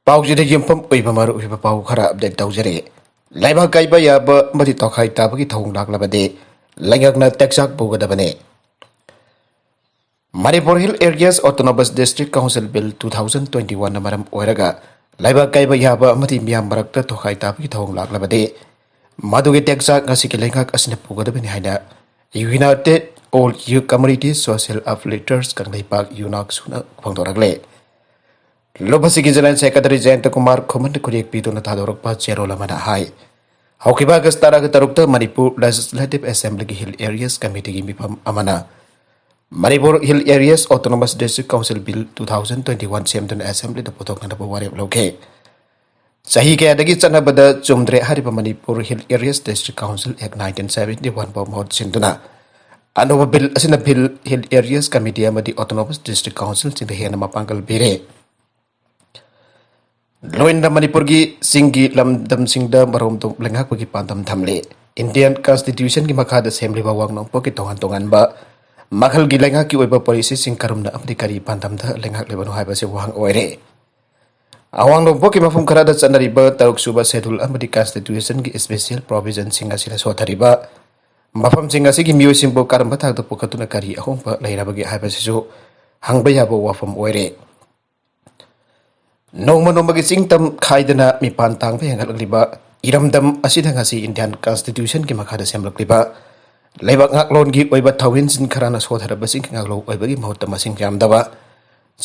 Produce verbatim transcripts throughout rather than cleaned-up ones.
ꯄꯥꯎꯁꯤꯗ ꯌꯨꯝꯐꯝ ꯑꯣꯏꯕ ꯃꯔꯨ ꯑꯣꯏꯕ ꯄꯥꯎ ꯈꯔ ꯑꯞꯗꯦꯠ ꯇꯧꯖꯔꯤ꯫ ꯂꯩꯕꯥꯛ ꯀꯥꯏꯕ ꯌꯥꯕ ꯑꯃꯗꯤ ꯇꯣꯈꯥꯏ ꯇꯥꯕꯒꯤ ꯊꯧꯑꯣꯡ ꯂꯥꯛꯂꯕꯗꯤ ꯂꯩꯉꯥꯛꯅ ꯇꯦꯛꯆꯥꯛ ꯄꯨꯒꯗꯕꯅꯤ꯫ Manipur hill areas autonomous district council bill two thousand twenty ꯋꯥꯟꯅ ꯃꯔꯝ ꯑꯣꯏꯔꯒ ꯂꯩꯕꯥꯛ ꯀꯥꯏꯕ ꯌꯥꯕ ꯑꯃꯗꯤ ꯃꯤꯌꯥꯝ ꯃꯔꯛꯇ ꯇꯣꯈꯥꯏ ꯇꯥꯕꯒꯤ ꯊꯧꯑꯣꯡ ꯂꯥꯛꯂꯕꯗꯤ ꯃꯗꯨꯒꯤ ꯇꯦꯛꯆꯥꯛ ꯉꯁꯤꯒꯤ ꯂꯩꯉꯥꯛ ꯑꯁꯤꯅ ꯄꯨꯒꯗꯕꯅꯤ ꯍꯥꯏꯅ United All Youth Community Social Uplifters Kangleipak ꯌꯨꯅꯥꯛꯁꯨꯅ ꯐꯣꯡꯗꯣꯔꯛꯂꯦ꯫ ꯂꯨꯞ ꯑꯁꯤꯒꯤ ꯖꯦꯅꯔꯦꯜ ꯁꯦꯀ꯭ꯔꯦꯇꯔꯤ ꯖꯌꯟꯇ ꯀꯨꯃꯥꯔ ꯈꯨꯃꯟ ꯈꯨꯔꯦꯛꯄꯤꯗꯨꯅ ꯊꯥꯗꯣꯔꯛꯄ ꯆꯦꯔꯣꯜ ꯑꯃꯅ ꯍꯥꯏ, ꯍꯧꯈꯤꯕ ꯑꯥꯒꯁ ꯇꯔꯥꯒ ꯇꯔꯨꯛꯇ ꯃꯅꯤꯄꯨꯔ ꯂꯦꯖꯤꯁꯂꯦꯇꯤꯚ ꯑꯦꯁꯦꯝꯕ꯭ꯂꯤꯒꯤ ꯍꯤꯜ ꯑꯦꯔꯤꯌꯥꯁ ꯀꯃꯤꯇꯤꯒꯤ ꯃꯤꯐꯝ ꯑꯃꯅ Manipur hill areas autonomous district council bill two thousand twenty one ꯁꯦꯝꯗꯨꯅ ꯑꯦꯁꯦꯝꯕ꯭ꯂꯤꯗ ꯄꯨꯊꯣꯛꯅꯅꯕ ꯋꯥꯔꯦꯞ ꯂꯧꯈꯤ꯫ ꯆꯍꯤ ꯀꯌꯥꯗꯒꯤ ꯆꯠꯅꯕꯗ ꯆꯨꯝꯗ꯭ꯔꯦ ꯍꯥꯏꯔꯤꯕ Manipur hill areas district council ꯑꯦꯛ ꯅꯥꯏꯟꯇꯤꯟ ꯁꯕꯦꯟꯇꯤ ꯋꯥꯟ ꯐꯥꯎ ꯃꯍꯨꯠ ꯁꯤꯟꯗꯨꯅ ꯑꯅꯧꯕ ꯕꯤꯜ ꯑꯁꯤꯅ ꯍꯤꯜ ꯑꯦꯔꯤꯌꯥꯁ ꯀꯃꯤꯇꯤ ꯑꯃꯗꯤ ꯑꯣꯇꯣꯅꯣꯃꯁ ꯗꯤꯁꯇ꯭ꯔꯤꯛ ꯀꯥꯎꯟꯁꯤꯜꯁꯤꯡꯗ ꯍꯦꯟꯅ ꯃꯄꯥꯡꯒꯜ ꯄꯤꯔꯦ꯫ ꯂꯣꯏꯅꯅ ꯃꯅꯤꯄꯨꯔꯒꯤ ꯆꯤꯡꯒꯤ ꯂꯝꯗꯝꯁꯤꯡꯗ ꯃꯔꯣꯝꯗꯣꯝ ꯂꯩꯉꯥꯛꯄꯒꯤ ꯄꯥꯟꯗꯝ ꯊꯝꯂꯤ꯫ ꯏꯟꯗꯤꯌꯟ ꯀꯟꯁꯇꯤꯇ꯭ꯌꯨꯁꯟꯒꯤ ꯃꯈꯥꯗ ꯁꯦꯝꯂꯤꯕ ꯋꯥꯡꯅꯣꯡꯄꯣꯛꯀꯤ ꯇꯣꯉꯥꯟ ꯇꯣꯉꯥꯟꯕ ꯃꯈꯜꯒꯤ ꯂꯩꯉꯥꯛꯀꯤ ꯑꯣꯏꯕ ꯄꯣꯂꯤꯁꯤꯁꯤꯡ ꯀꯔꯝꯅ ꯑꯃꯗꯤ ꯀꯔꯤ ꯄꯥꯟꯗꯝꯗ ꯂꯩꯉꯥꯛꯂꯤꯕꯅꯣ ꯍꯥꯏꯕꯁꯤ ꯋꯥꯍꯪ ꯑꯣꯏꯔꯦ꯫ ꯑꯋꯥꯡ ꯅꯣꯡꯄꯣꯛꯀꯤ ꯃꯐꯝ ꯈꯔꯗ ꯆꯠꯅꯔꯤꯕ ꯇꯔꯨꯛ ꯁꯨꯕ ꯁꯦꯗꯨꯜ ꯑꯃꯗꯤ ꯀꯟꯁꯇꯤꯇ꯭ꯌꯨꯁꯟꯒꯤ ꯏꯁꯄꯦꯁꯤꯌꯦꯜ ꯄ꯭ꯔꯣꯚꯤꯖꯟꯁꯤꯡ ꯑꯁꯤꯅ ꯁꯣꯊꯔꯤꯕ ꯃꯐꯝꯁꯤꯡ ꯑꯁꯤꯒꯤ ꯃꯤꯑꯣꯏꯁꯤꯡꯕꯨ ꯀꯔꯝꯕ ꯊꯥꯛꯇ ꯄꯨꯈꯠꯇꯨꯅ ꯀꯔꯤ ꯑꯍꯣꯡꯕ ꯂꯩꯔꯕꯒꯦ ꯍꯥꯏꯕꯁꯤꯁꯨ ꯍꯪꯕ ꯌꯥꯕ ꯋꯥꯐꯝ ꯑꯣꯏꯔꯦ꯫ ꯅꯣꯡꯃ ꯅꯣꯡꯃꯒꯤ ꯆꯤꯡ ꯇꯝ ꯈꯥꯏꯗꯅ ꯃꯤꯄꯥꯟ ꯇꯥꯡꯕ ꯍꯦꯟꯒꯠꯂꯛꯂꯤꯕ ꯏꯔꯝꯗꯝ ꯑꯁꯤꯗ ꯉꯁꯤ ꯏꯟꯗꯤꯌꯥꯟ ꯀꯟꯁꯇꯤꯇ꯭ꯌꯨꯁꯟꯒꯤ ꯃꯈꯥꯗ ꯁꯦꯝꯂꯛꯂꯤꯕ ꯂꯩꯕꯥꯛ ꯉꯥꯛꯂꯣꯟꯒꯤ ꯑꯣꯏꯕ ꯊꯧꯍꯤꯟꯁꯤꯡ ꯈꯔꯅ ꯁꯣꯊꯔꯕꯁꯤꯡꯒꯤ ꯉꯥꯛꯂꯧ ꯑꯣꯏꯕꯒꯤ ꯃꯍꯨꯠꯇ ꯃꯁꯤꯡ ꯌꯥꯝꯗꯕ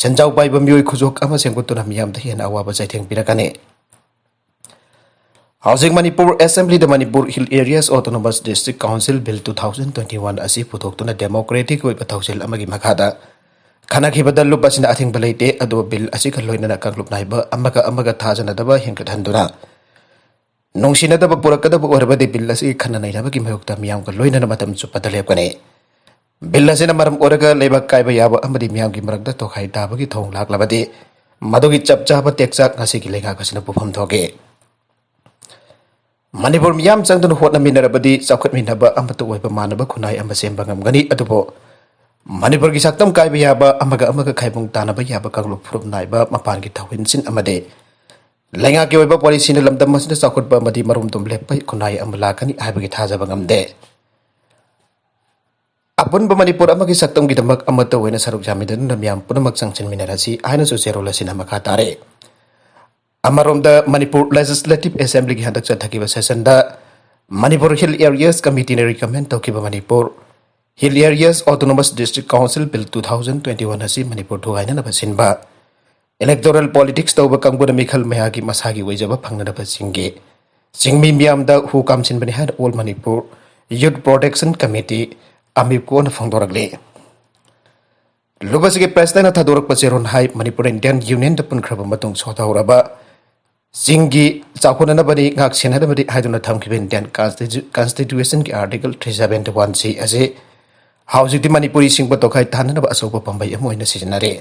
ꯁꯦꯟꯖꯥꯎ ꯄꯥꯏꯕ ꯃꯤꯑꯣꯏ ꯈꯨꯖꯣꯛ ꯑꯃ ꯁꯦꯝꯒꯠꯇꯨꯅ ꯃꯤꯌꯥꯝꯗ ꯍꯦꯟꯅ ꯑꯋꯥꯕ ꯆꯩꯊꯦꯡ ꯄꯤꯔꯛꯀꯅꯤ꯫ ꯍꯧꯖꯤꯛ ꯃꯅꯤꯄꯨꯔ ꯑꯦꯁꯦꯝꯕ꯭ꯂꯤꯗ Manipur hill areas autonomous district council bill two thousand twenty one ꯑꯁꯤ ꯄꯨꯊꯣꯛꯇꯨꯅ ꯗꯦꯃꯣꯀ꯭ꯔꯦꯇꯤꯛ ꯑꯣꯏꯕ ꯊꯧꯁꯤꯜ ꯑꯃꯒꯤ ꯃꯈꯥꯗ ꯈꯟꯅꯈꯤꯕꯗ ꯂꯨꯞ ꯑꯁꯤꯅ ꯑꯊꯤꯡꯕ ꯂꯩꯇꯦ, ꯑꯗꯨꯕꯨ ꯕꯤꯜ ꯑꯁꯤꯒ ꯂꯣꯏꯅꯅ ꯀꯥꯡꯂꯨꯞ ꯅꯥꯏꯕ ꯑꯃꯒ ꯑꯃꯒ ꯊꯥꯖꯅꯗꯕ ꯍꯦꯟꯒꯠꯍꯟꯗꯨꯅ ꯅꯨꯡꯁꯤꯅꯗꯕ ꯄꯨꯔꯛꯀꯗꯕ ꯑꯣꯏꯔꯕꯗꯤ ꯕꯤꯜ ꯑꯁꯤꯒꯤ ꯈꯟꯅ ꯅꯩꯅꯕꯒꯤ ꯃꯥꯌꯣꯛꯇ ꯃꯤꯌꯥꯝꯒ ꯂꯣꯏꯅꯅ ꯃꯇꯝ ꯆꯨꯞꯄꯗ ꯂꯦꯞꯀꯅꯤ꯫ ꯕꯤꯜ ꯑꯁꯤꯅ ꯃꯔꯝ ꯑꯣꯏꯔꯒ ꯂꯩꯕꯥꯛ ꯀꯥꯏꯕ ꯌꯥꯕ ꯑꯃꯗꯤ ꯃꯤꯌꯥꯝꯒꯤ ꯃꯔꯛꯇ ꯇꯣꯈꯥꯏ ꯇꯥꯕꯒꯤ ꯊꯧꯑꯣꯡ ꯂꯥꯛꯂꯕꯗꯤ ꯃꯗꯨꯒꯤ ꯆꯞ ꯆꯥꯕ ꯇꯦꯛꯆꯥꯛ ꯉꯁꯤꯒꯤ ꯂꯩꯉꯥꯛ ꯑꯁꯤꯅ ꯄꯨꯐꯝ ꯊꯣꯛꯏ꯫ ꯃꯅꯤꯄꯨꯔ ꯃꯤꯌꯥꯝ ꯆꯪꯗꯨꯅ ꯍꯣꯠꯅꯃꯤꯟꯅꯔꯕꯗꯤ ꯆꯥꯎꯈꯠꯃꯤꯟꯅꯕ ꯑꯃꯠꯇ ꯑꯣꯏꯕ ꯃꯥꯟꯅꯕ ꯈꯨꯟꯅꯥꯏ ꯑꯃ ꯁꯦꯝꯕ ꯉꯝꯒꯅꯤ꯫ ꯑꯗꯨꯕꯨ ꯃꯅꯤꯄꯨꯔꯒꯤ ꯁꯛꯇꯝ ꯀꯥꯏꯕ ꯌꯥꯕ, ꯑꯃꯒ ꯑꯃꯒ ꯈꯥꯏꯕꯨꯡ ꯇꯥꯅꯕ ꯌꯥꯕ ꯀꯥꯡꯂꯨꯞ ꯐꯨꯔꯨꯞ ꯅꯥꯏꯕ ꯃꯄꯥꯟꯒꯤ ꯊꯧꯍꯤꯟꯁꯤꯡ ꯑꯃꯗꯤ ꯂꯩꯉꯥꯛꯀꯤ ꯑꯣꯏꯕ ꯄꯣꯂꯤꯁꯤꯅ ꯂꯝꯗꯝ ꯑꯁꯤꯗ ꯆꯥꯎꯈꯠꯄ ꯑꯃꯗꯤ ꯃꯔꯣꯝꯗꯣꯝ ꯂꯦꯞꯄ ꯈꯨꯟꯅꯥꯏ ꯑꯃ ꯂꯥꯛꯀꯅꯤ ꯍꯥꯏꯕꯒꯤ ꯊꯥꯖꯕ ꯉꯝꯗꯦ꯫ ꯑꯄꯨꯟꯕ ꯃꯅꯤꯄꯨꯔ ꯑꯃꯒꯤ ꯁꯛꯇꯝꯒꯤꯗꯃꯛ ꯑꯃꯠꯇ ꯑꯣꯏꯅ ꯁꯔꯨꯛ ꯌꯥꯃꯤꯟꯅꯗꯨꯅ ꯃꯤꯌꯥꯝ ꯄꯨꯝꯅꯃꯛ ꯆꯪꯁꯤꯟꯃꯤꯟꯅꯔꯁꯤ ꯍꯥꯏꯅꯁꯨ ꯆꯦꯔꯣꯜ ꯑꯁꯤꯅ ꯃꯈꯥ ꯇꯥꯔꯦ꯫ ꯑꯃꯔꯣꯝꯗ ꯃꯅꯤꯄꯨꯔ ꯂꯦꯖꯤꯁꯂꯦꯇꯤꯚ ꯑꯦꯁꯦꯝꯕ꯭ꯂꯤꯒꯤ ꯍꯟꯗꯛ ꯆꯠꯊꯈꯤꯕ ꯁꯦꯁꯟꯗ ꯃꯅꯤꯄꯨꯔ ꯍꯤꯜ ꯑꯦꯔꯤꯌꯥꯁ ꯀꯃꯤꯇꯤꯅ ꯔꯤꯀꯃꯦꯟ ꯇꯧꯈꯤꯕ Manipur hill areas autonomous district council bill two thousand twenty one ꯑꯁꯤ ꯃꯅꯤꯄꯨꯔ ꯊꯨꯒꯥꯏꯅꯅꯕ ꯁꯤꯟꯕ, ꯏꯂꯦꯛꯇꯣꯔꯦꯜ ꯄꯣꯂꯤꯇꯤꯛꯁ ꯇꯧꯕ ꯀꯥꯡꯕꯨꯅ ꯃꯤꯈꯜ ꯃꯌꯥꯒꯤ ꯃꯁꯥꯒꯤ ꯑꯣꯏꯖꯕ ꯐꯪꯅꯅꯕ ꯆꯤꯡꯒꯤ ꯆꯤꯡꯃꯤ ꯃꯤꯌꯥꯝꯗ ꯍꯨ ꯀꯥꯝꯁꯤꯟꯕꯅꯤ ꯍꯥꯏꯅ ꯑꯣꯜ ꯃꯅꯤꯄꯨꯔ ꯌꯨꯠ ꯄ꯭ꯔꯣꯇꯦꯛꯁꯟ ꯀꯃꯤꯇꯤ, ꯑꯃꯤꯞꯀꯣꯅ ꯐꯣꯡꯗꯣꯔꯛꯂꯤ꯫ ꯂꯨꯞ ꯑꯁꯤꯒꯤ ꯄ꯭ꯔꯦꯁꯤꯗꯦꯟꯅ ꯊꯥꯗꯣꯔꯛꯄ ꯆꯦꯔꯣꯜ ꯍꯥꯏ, ꯃꯅꯤꯄꯨꯔ ꯏꯟꯗꯤꯌꯟ ꯌꯨꯅꯤꯌꯟꯗ ꯄꯨꯟꯈ꯭ꯔꯕ ꯃꯇꯨꯡ ꯁꯣꯊꯍꯧꯔꯕ ꯆꯤꯡꯒꯤ ꯆꯥꯎꯈꯠꯅꯅꯕꯅꯤ, ꯉꯥꯛ ꯁꯦꯟꯅꯅꯕꯅꯤ ꯍꯥꯏꯗꯨꯅ ꯊꯝꯈꯤꯕ ꯏꯟꯗꯤꯌꯟ ꯀꯟꯁꯇꯤꯇ꯭ꯌꯨ-, ꯀꯟꯁꯇꯤꯇ꯭ꯌꯨꯁꯟꯒꯤ article three seventy one C ꯑꯁꯤ ꯍꯧꯖꯤꯛꯇꯤ ꯃꯅꯤꯄꯨꯔꯤꯁꯤꯡꯕꯨ ꯇꯣꯈꯥꯏ ꯊꯥꯅꯅꯕ ꯑꯆꯧꯕ ꯄꯥꯝꯕꯩ ꯑꯃ ꯑꯣꯏꯅ ꯁꯤꯖꯤꯟꯅꯔꯦ꯫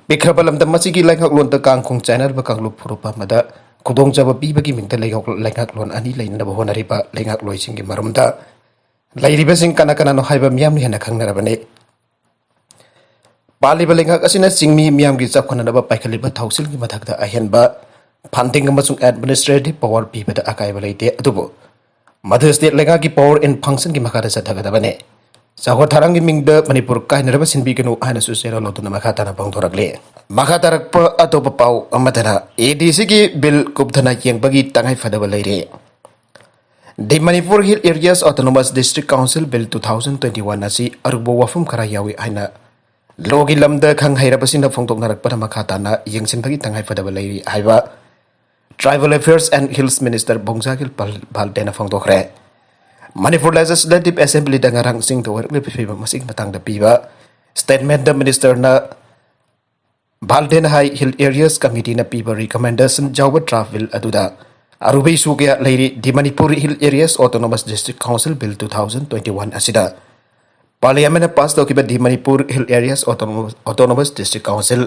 ꯄꯤꯛꯈ꯭ꯔꯕ ꯂꯝꯗꯝ ꯑꯁꯤꯒꯤ ꯂꯩꯉꯥꯛꯂꯣꯟꯗ ꯀꯥꯡ ꯈꯣꯡ ꯆꯥꯏꯅꯔꯕ ꯀꯥꯡꯂꯨꯞ ꯐꯨꯔꯨꯞ ꯑꯃꯗ ꯈꯨꯗꯣꯡꯆꯥꯕ ꯄꯤꯕꯒꯤ ꯃꯤꯡꯗ ꯂꯩꯉꯥꯛ-, ꯂꯩꯉꯥꯛꯂꯣꯟ ꯑꯅꯤ ꯂꯩꯅꯅꯕ ꯍꯣꯠꯅꯔꯤꯕ ꯂꯩꯉꯥꯛꯂꯣꯏꯁꯤꯡꯒꯤ ꯃꯔꯨꯝꯗ ꯂꯩꯔꯤꯕꯁꯤꯡ ꯀꯅꯥ ꯀꯅꯥꯅꯣ ꯍꯥꯏꯕ ꯃꯤꯌꯥꯝꯅ ꯍꯦꯟꯅ ꯈꯪꯅꯔꯕꯅꯤ꯫ ꯄꯥꯜꯂꯤꯕ ꯂꯩꯉꯥꯛ ꯑꯁꯤꯅ ꯆꯤꯡꯃꯤ ꯃꯤꯌꯥꯝꯒꯤ ꯆꯥꯎꯈꯠꯅꯅꯕ ꯄꯥꯏꯈꯠꯂꯤꯕ ꯊꯧꯁꯤꯜꯒꯤ ꯃꯊꯛꯇ ꯑꯍꯦꯟꯕ ꯐꯟꯗꯤꯡ ꯑꯃꯁꯨꯡ ꯑꯦꯗꯃꯤꯅꯤꯁꯇ꯭ꯔꯦꯇꯤꯚ ꯄꯥꯋꯔ ꯄꯤꯕꯗ ꯑꯀꯥꯏꯕ ꯂꯩꯇꯦ, ꯑꯗꯨꯕꯨ ꯃꯗꯨ ꯁ꯭ꯇꯦꯠ ꯂꯩꯉꯥꯛꯀꯤ ꯄꯥꯋꯔ ꯑꯦꯟ ꯐꯪꯁꯟꯒꯤ ꯃꯈꯥꯗ ꯆꯠꯊꯒꯗꯕꯅꯤ꯫ ꯆꯥꯎꯈꯠ ꯊꯧꯔꯥꯡꯒꯤ ꯃꯤꯡꯗ ꯃꯅꯤꯄꯨꯔ ꯀꯥꯏꯅꯔꯕ ꯁꯤꯟꯕꯤꯒꯅꯨ ꯍꯥꯏꯅꯁꯨ ꯆꯦꯔꯣꯜ ꯑꯗꯨꯅ ꯃꯈꯥ ꯇꯥꯅ ꯐꯣꯡꯗꯣꯔꯛꯂꯤ꯫ ꯃꯈꯥ ꯇꯥꯔꯛꯄ ꯑꯇꯣꯞꯄ ꯄꯥꯎ ꯑꯃꯗꯅ ꯑꯦ ꯗꯤ ꯁꯤꯒꯤ ꯕꯤꯜ ꯀꯨꯞꯊꯅ ꯌꯦꯡꯕꯒꯤ ꯇꯉꯥꯏ ꯐꯗꯕ ꯂꯩꯔꯦ꯫ The Manipur Hill Areas Autonomous District Council Bill two thousand twenty-one ꯑꯁꯤ ꯑꯔꯨꯕ ꯋꯥꯐꯝ ꯈꯔ ꯌꯥꯎꯏ ꯍꯥꯏꯅ ꯂꯣꯒꯤ ꯂꯝꯗ ꯈꯪ ꯍꯩꯔꯕꯁꯤꯡꯅ ꯐꯣꯡꯗꯣꯛꯅꯔꯛꯄꯅ ꯃꯈꯥ ꯇꯥꯅ ꯌꯦꯡꯁꯤꯟꯕꯒꯤ ꯇꯉꯥꯏ ꯐꯗꯕ ꯂꯩꯔꯤ ꯍꯥꯏꯕ Tribal Affairs and Hills Minister ꯕꯣꯡꯖꯥꯒꯤꯜ ꯄꯜ-, ꯄꯥꯜꯗꯦꯅ ꯐꯣꯡꯗꯣꯛꯈ꯭ꯔꯦ꯫ ꯃꯅꯤꯄꯨꯔ ꯂꯦꯖꯤꯁꯂꯦꯇꯤꯚ ꯑꯦꯁꯦꯝꯕ꯭ꯂꯤꯗ ꯉꯔꯥꯡ ꯆꯤꯡꯗ ꯑꯣꯏꯔꯛꯂꯤꯕ ꯐꯤꯕꯝ ꯑꯁꯤꯒꯤ ꯃꯇꯥꯡꯗ ꯄꯤꯕ ꯁ꯭ꯇꯦꯠꯃꯦꯟꯗ ꯃꯤꯅꯤꯁꯇꯔꯅ ꯚꯥꯜꯗꯦꯟ ꯍꯥꯏ ꯍꯤꯜ ꯑꯦꯔꯤꯌꯥꯁ ꯀꯃꯤꯇꯤꯅ ꯄꯤꯕ ꯔꯤꯀꯃꯦꯟꯗꯦꯁꯟ ꯌꯥꯎꯕ ꯗ꯭ꯔꯥꯐ ꯕꯤꯜ ꯑꯗꯨꯗ ꯑꯔꯨꯕ ꯏꯁꯨ ꯀꯌꯥ ꯂꯩꯔꯤ꯫ The Manipur Hill Areas Autonomous District Council Bill two thousand twenty-one ꯑꯁꯤꯗ ꯄꯥꯔꯂꯤꯌꯥꯃꯦꯟꯅ ꯄꯥꯁ ꯇꯧꯈꯤꯕ The Manipur Hill Areas Autonomous, Autonomous District Council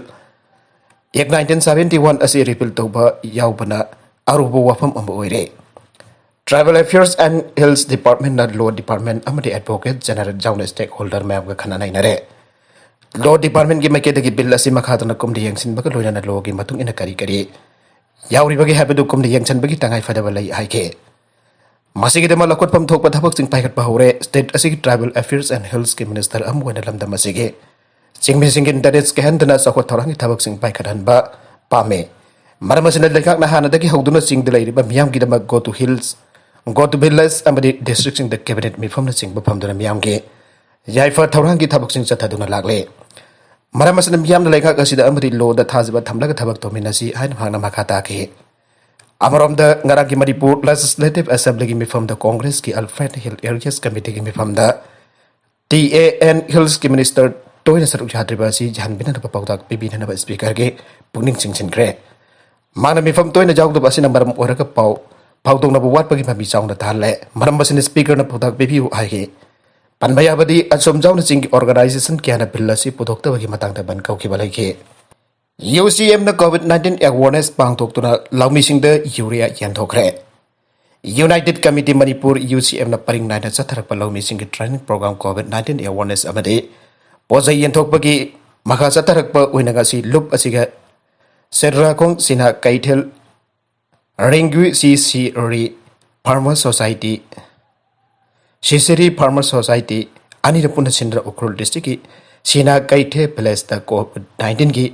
Act nineteen seventy-one ꯑꯁꯤ ꯔꯤꯄꯤꯜ ꯇꯧꯕ ꯌꯥꯎꯕꯅ ꯑꯔꯨꯕ ꯋꯥꯐꯝ ꯑꯃ ꯑꯣꯏꯔꯦ꯫ Tribal Affairs and Hills Departmentꯅ Law Department ꯑꯃꯗꯤ Advocate General ꯌꯥꯎꯅ stakeholder ꯃꯌꯥꯝꯒ ꯈꯟꯅ ꯅꯩꯅꯔꯦ꯫ Law Departmentꯀꯤ ꯃꯥꯏꯀꯩꯗꯒꯤ ꯕꯤꯜ ꯑꯁꯤ ꯃꯈꯥ ꯇꯥꯅ ꯀꯨꯝꯅ ꯌꯦꯡꯁꯤꯟꯕꯒ ꯂꯣꯏꯅꯅ ꯂꯣꯒꯤ ꯃꯇꯨꯡ ꯏꯟꯅ ꯀꯔꯤ ꯀꯔꯤ ꯌꯥꯎꯔꯤꯕꯒꯦ ꯍꯥꯏꯕꯗꯨ ꯀꯨꯞꯅ ꯌꯦꯡꯁꯤꯟꯕꯒꯤ ꯇꯉꯥꯏ ꯐꯗꯕ ꯂꯩ ꯍꯥꯏꯈꯤ꯫ ꯃꯁꯤꯒꯤꯗꯃꯛ ꯂꯧꯈꯠꯐꯝ ꯊꯣꯛꯄ ꯊꯕꯛꯁꯤꯡ ꯄꯥꯏꯈꯠꯄ ꯍꯧꯔꯦ꯫ State ꯑꯁꯤꯒꯤ Tribal Affairs and Hills ꯀꯤ Minister ꯑꯃ ꯑꯣꯏꯅ ꯂꯝꯗꯝ ꯑꯁꯤꯒꯤ ꯆꯤꯡꯃꯤꯁꯤꯡꯒꯤ interest ꯀꯤꯍꯟꯗꯅ ꯆꯥꯎꯈꯠ ꯊꯧꯔꯥꯡꯒꯤ ꯊꯕꯛꯁꯤꯡ ꯄꯥꯏꯈꯠꯍꯟꯕ ꯄꯥꯝꯃꯤ꯫ ꯃꯔꯝ ꯑꯁꯤꯅ ꯂꯩꯉꯥꯛꯅ ꯍꯥꯟꯅꯗꯒꯤ ꯍꯧꯗꯨꯅ ꯆꯤꯡꯗ ꯂꯩꯔꯤꯕ ꯃꯤꯌꯥꯝꯒꯤꯗꯃꯛ Go to Hills, Go to Village ꯑꯃꯗꯤ district ꯁꯤꯡꯗ cabinet ꯃꯤꯐꯝꯅꯆꯤꯡꯕ ꯐꯝꯗꯨꯅ ꯃꯤꯌꯥꯝꯒꯤ ꯌꯥꯏꯐ ꯊꯧꯔꯥꯡꯒꯤ ꯊꯕꯛꯁꯤꯡ ꯆꯠꯊꯗꯨꯅ ꯂꯥꯛꯂꯦ꯫ ꯃꯔꯝ ꯑꯁꯤꯅ ꯃꯤꯌꯥꯝꯅ ꯂꯩꯉꯥꯛ ꯑꯁꯤꯗ ꯑꯃꯗꯤ law ꯗ ꯊꯥꯖꯕ ꯊꯝꯂꯒ ꯊꯕꯛ ꯇꯧꯃꯤꯟꯅꯁꯤ ꯍꯥꯏꯅ ꯃꯍꯥꯛꯅ ꯃꯈꯥ ꯇꯥꯈꯤ꯫ ꯑꯃꯔꯣꯝꯗ ꯉꯔꯥꯡꯒꯤ ꯃꯅꯤꯄꯨꯔ Legislative Assembly ꯒꯤ ꯃꯤꯐꯝꯗ Congress ꯀꯤ Alfred Hill Areas Committee ꯒꯤ ꯃꯤꯐꯝꯗ T A N Hills ꯀꯤ Minister ꯇꯣꯏꯅ ꯁꯔꯨꯛ ꯌꯥꯗ꯭ꯔꯤꯕ ꯑꯁꯤ ꯌꯥꯍꯟꯕꯤꯅꯅꯕ ꯄꯥꯎꯇꯥꯛ ꯄꯤꯕꯤꯅꯅꯕ Speaker ꯒꯤ ꯄꯨꯛꯅꯤꯡ ꯆꯤꯡꯁꯤꯟꯈ꯭ꯔꯦ꯫ ꯃꯥꯅ ꯃꯤꯐꯝ ꯇꯣꯏꯅ ꯌꯥꯎꯗꯕ ꯑꯁꯤꯅ ꯃꯔꯝ ꯑꯣꯏꯔꯒ ꯄꯥꯎ ꯐꯥꯎꯗꯣꯛꯅꯕ ꯋꯥꯠꯄꯒꯤ ꯃꯃꯤ ꯆꯥꯎꯅ ꯇꯥꯍꯜꯂꯦ꯫ ꯃꯔꯝ ꯑꯁꯤꯅ Speaker ꯅ ꯄꯥꯎꯇꯥꯛ ꯄꯤꯕꯤꯌꯨ ꯍꯥꯏꯈꯤ꯫ ꯄꯟꯕ ꯌꯥꯕꯗꯤ ꯑꯁꯣꯝ ꯌꯥꯎꯅ ꯆꯤꯡꯒꯤ organization ꯀꯌꯥꯅ bill ꯑꯁꯤ ꯄꯨꯊꯣꯛꯇꯕꯒꯤ ꯃꯇꯥꯡꯗ ꯕꯟ ꯀꯧꯈꯤꯕ ꯂꯩꯈꯤ꯫ U C M ꯅ COVID nineteen awareness ꯄꯥꯡꯊꯣꯛꯇꯨꯅ ꯂꯧꯃꯤꯁꯤꯡꯗ urea ꯌꯦꯟꯊꯣꯛꯈ꯭ꯔꯦ꯫ United Committee Manipur, U C M ꯅ ꯄꯔꯤꯡ ꯅꯥꯏꯅ ꯆꯠꯊꯔꯛꯄ ꯂꯧꯃꯤꯁꯤꯡꯒꯤ training program, COVID nineteen awareness ꯑꯃꯗꯤ ꯄꯣꯠꯆꯩ ꯌꯦꯟꯊꯣꯛꯄꯒꯤ ꯃꯈꯥ ꯆꯠꯊꯔꯛꯄ ꯑꯣꯏꯅ ꯉꯁꯤ ꯂꯨꯞ ꯑꯁꯤꯒ ꯁꯦꯗ꯭ꯔꯥꯈꯣꯡ ꯁꯤꯅꯥ ꯀꯩꯊꯦꯜ, ꯔꯦꯡꯒ꯭ꯌꯨ ꯁꯤ ꯁꯤ ꯔꯤ Farmer Society, ꯁꯤꯁꯤꯔꯤ Farmer Society ꯑꯅꯤꯅ ꯄꯨꯟꯅ ꯁꯤꯟꯗꯨꯅ ꯎꯈ꯭ꯔꯨꯜ district ꯀꯤ ꯁꯤꯅꯥ ꯀꯩꯊꯦꯜ village ꯇ COVID nineteen ꯒꯤ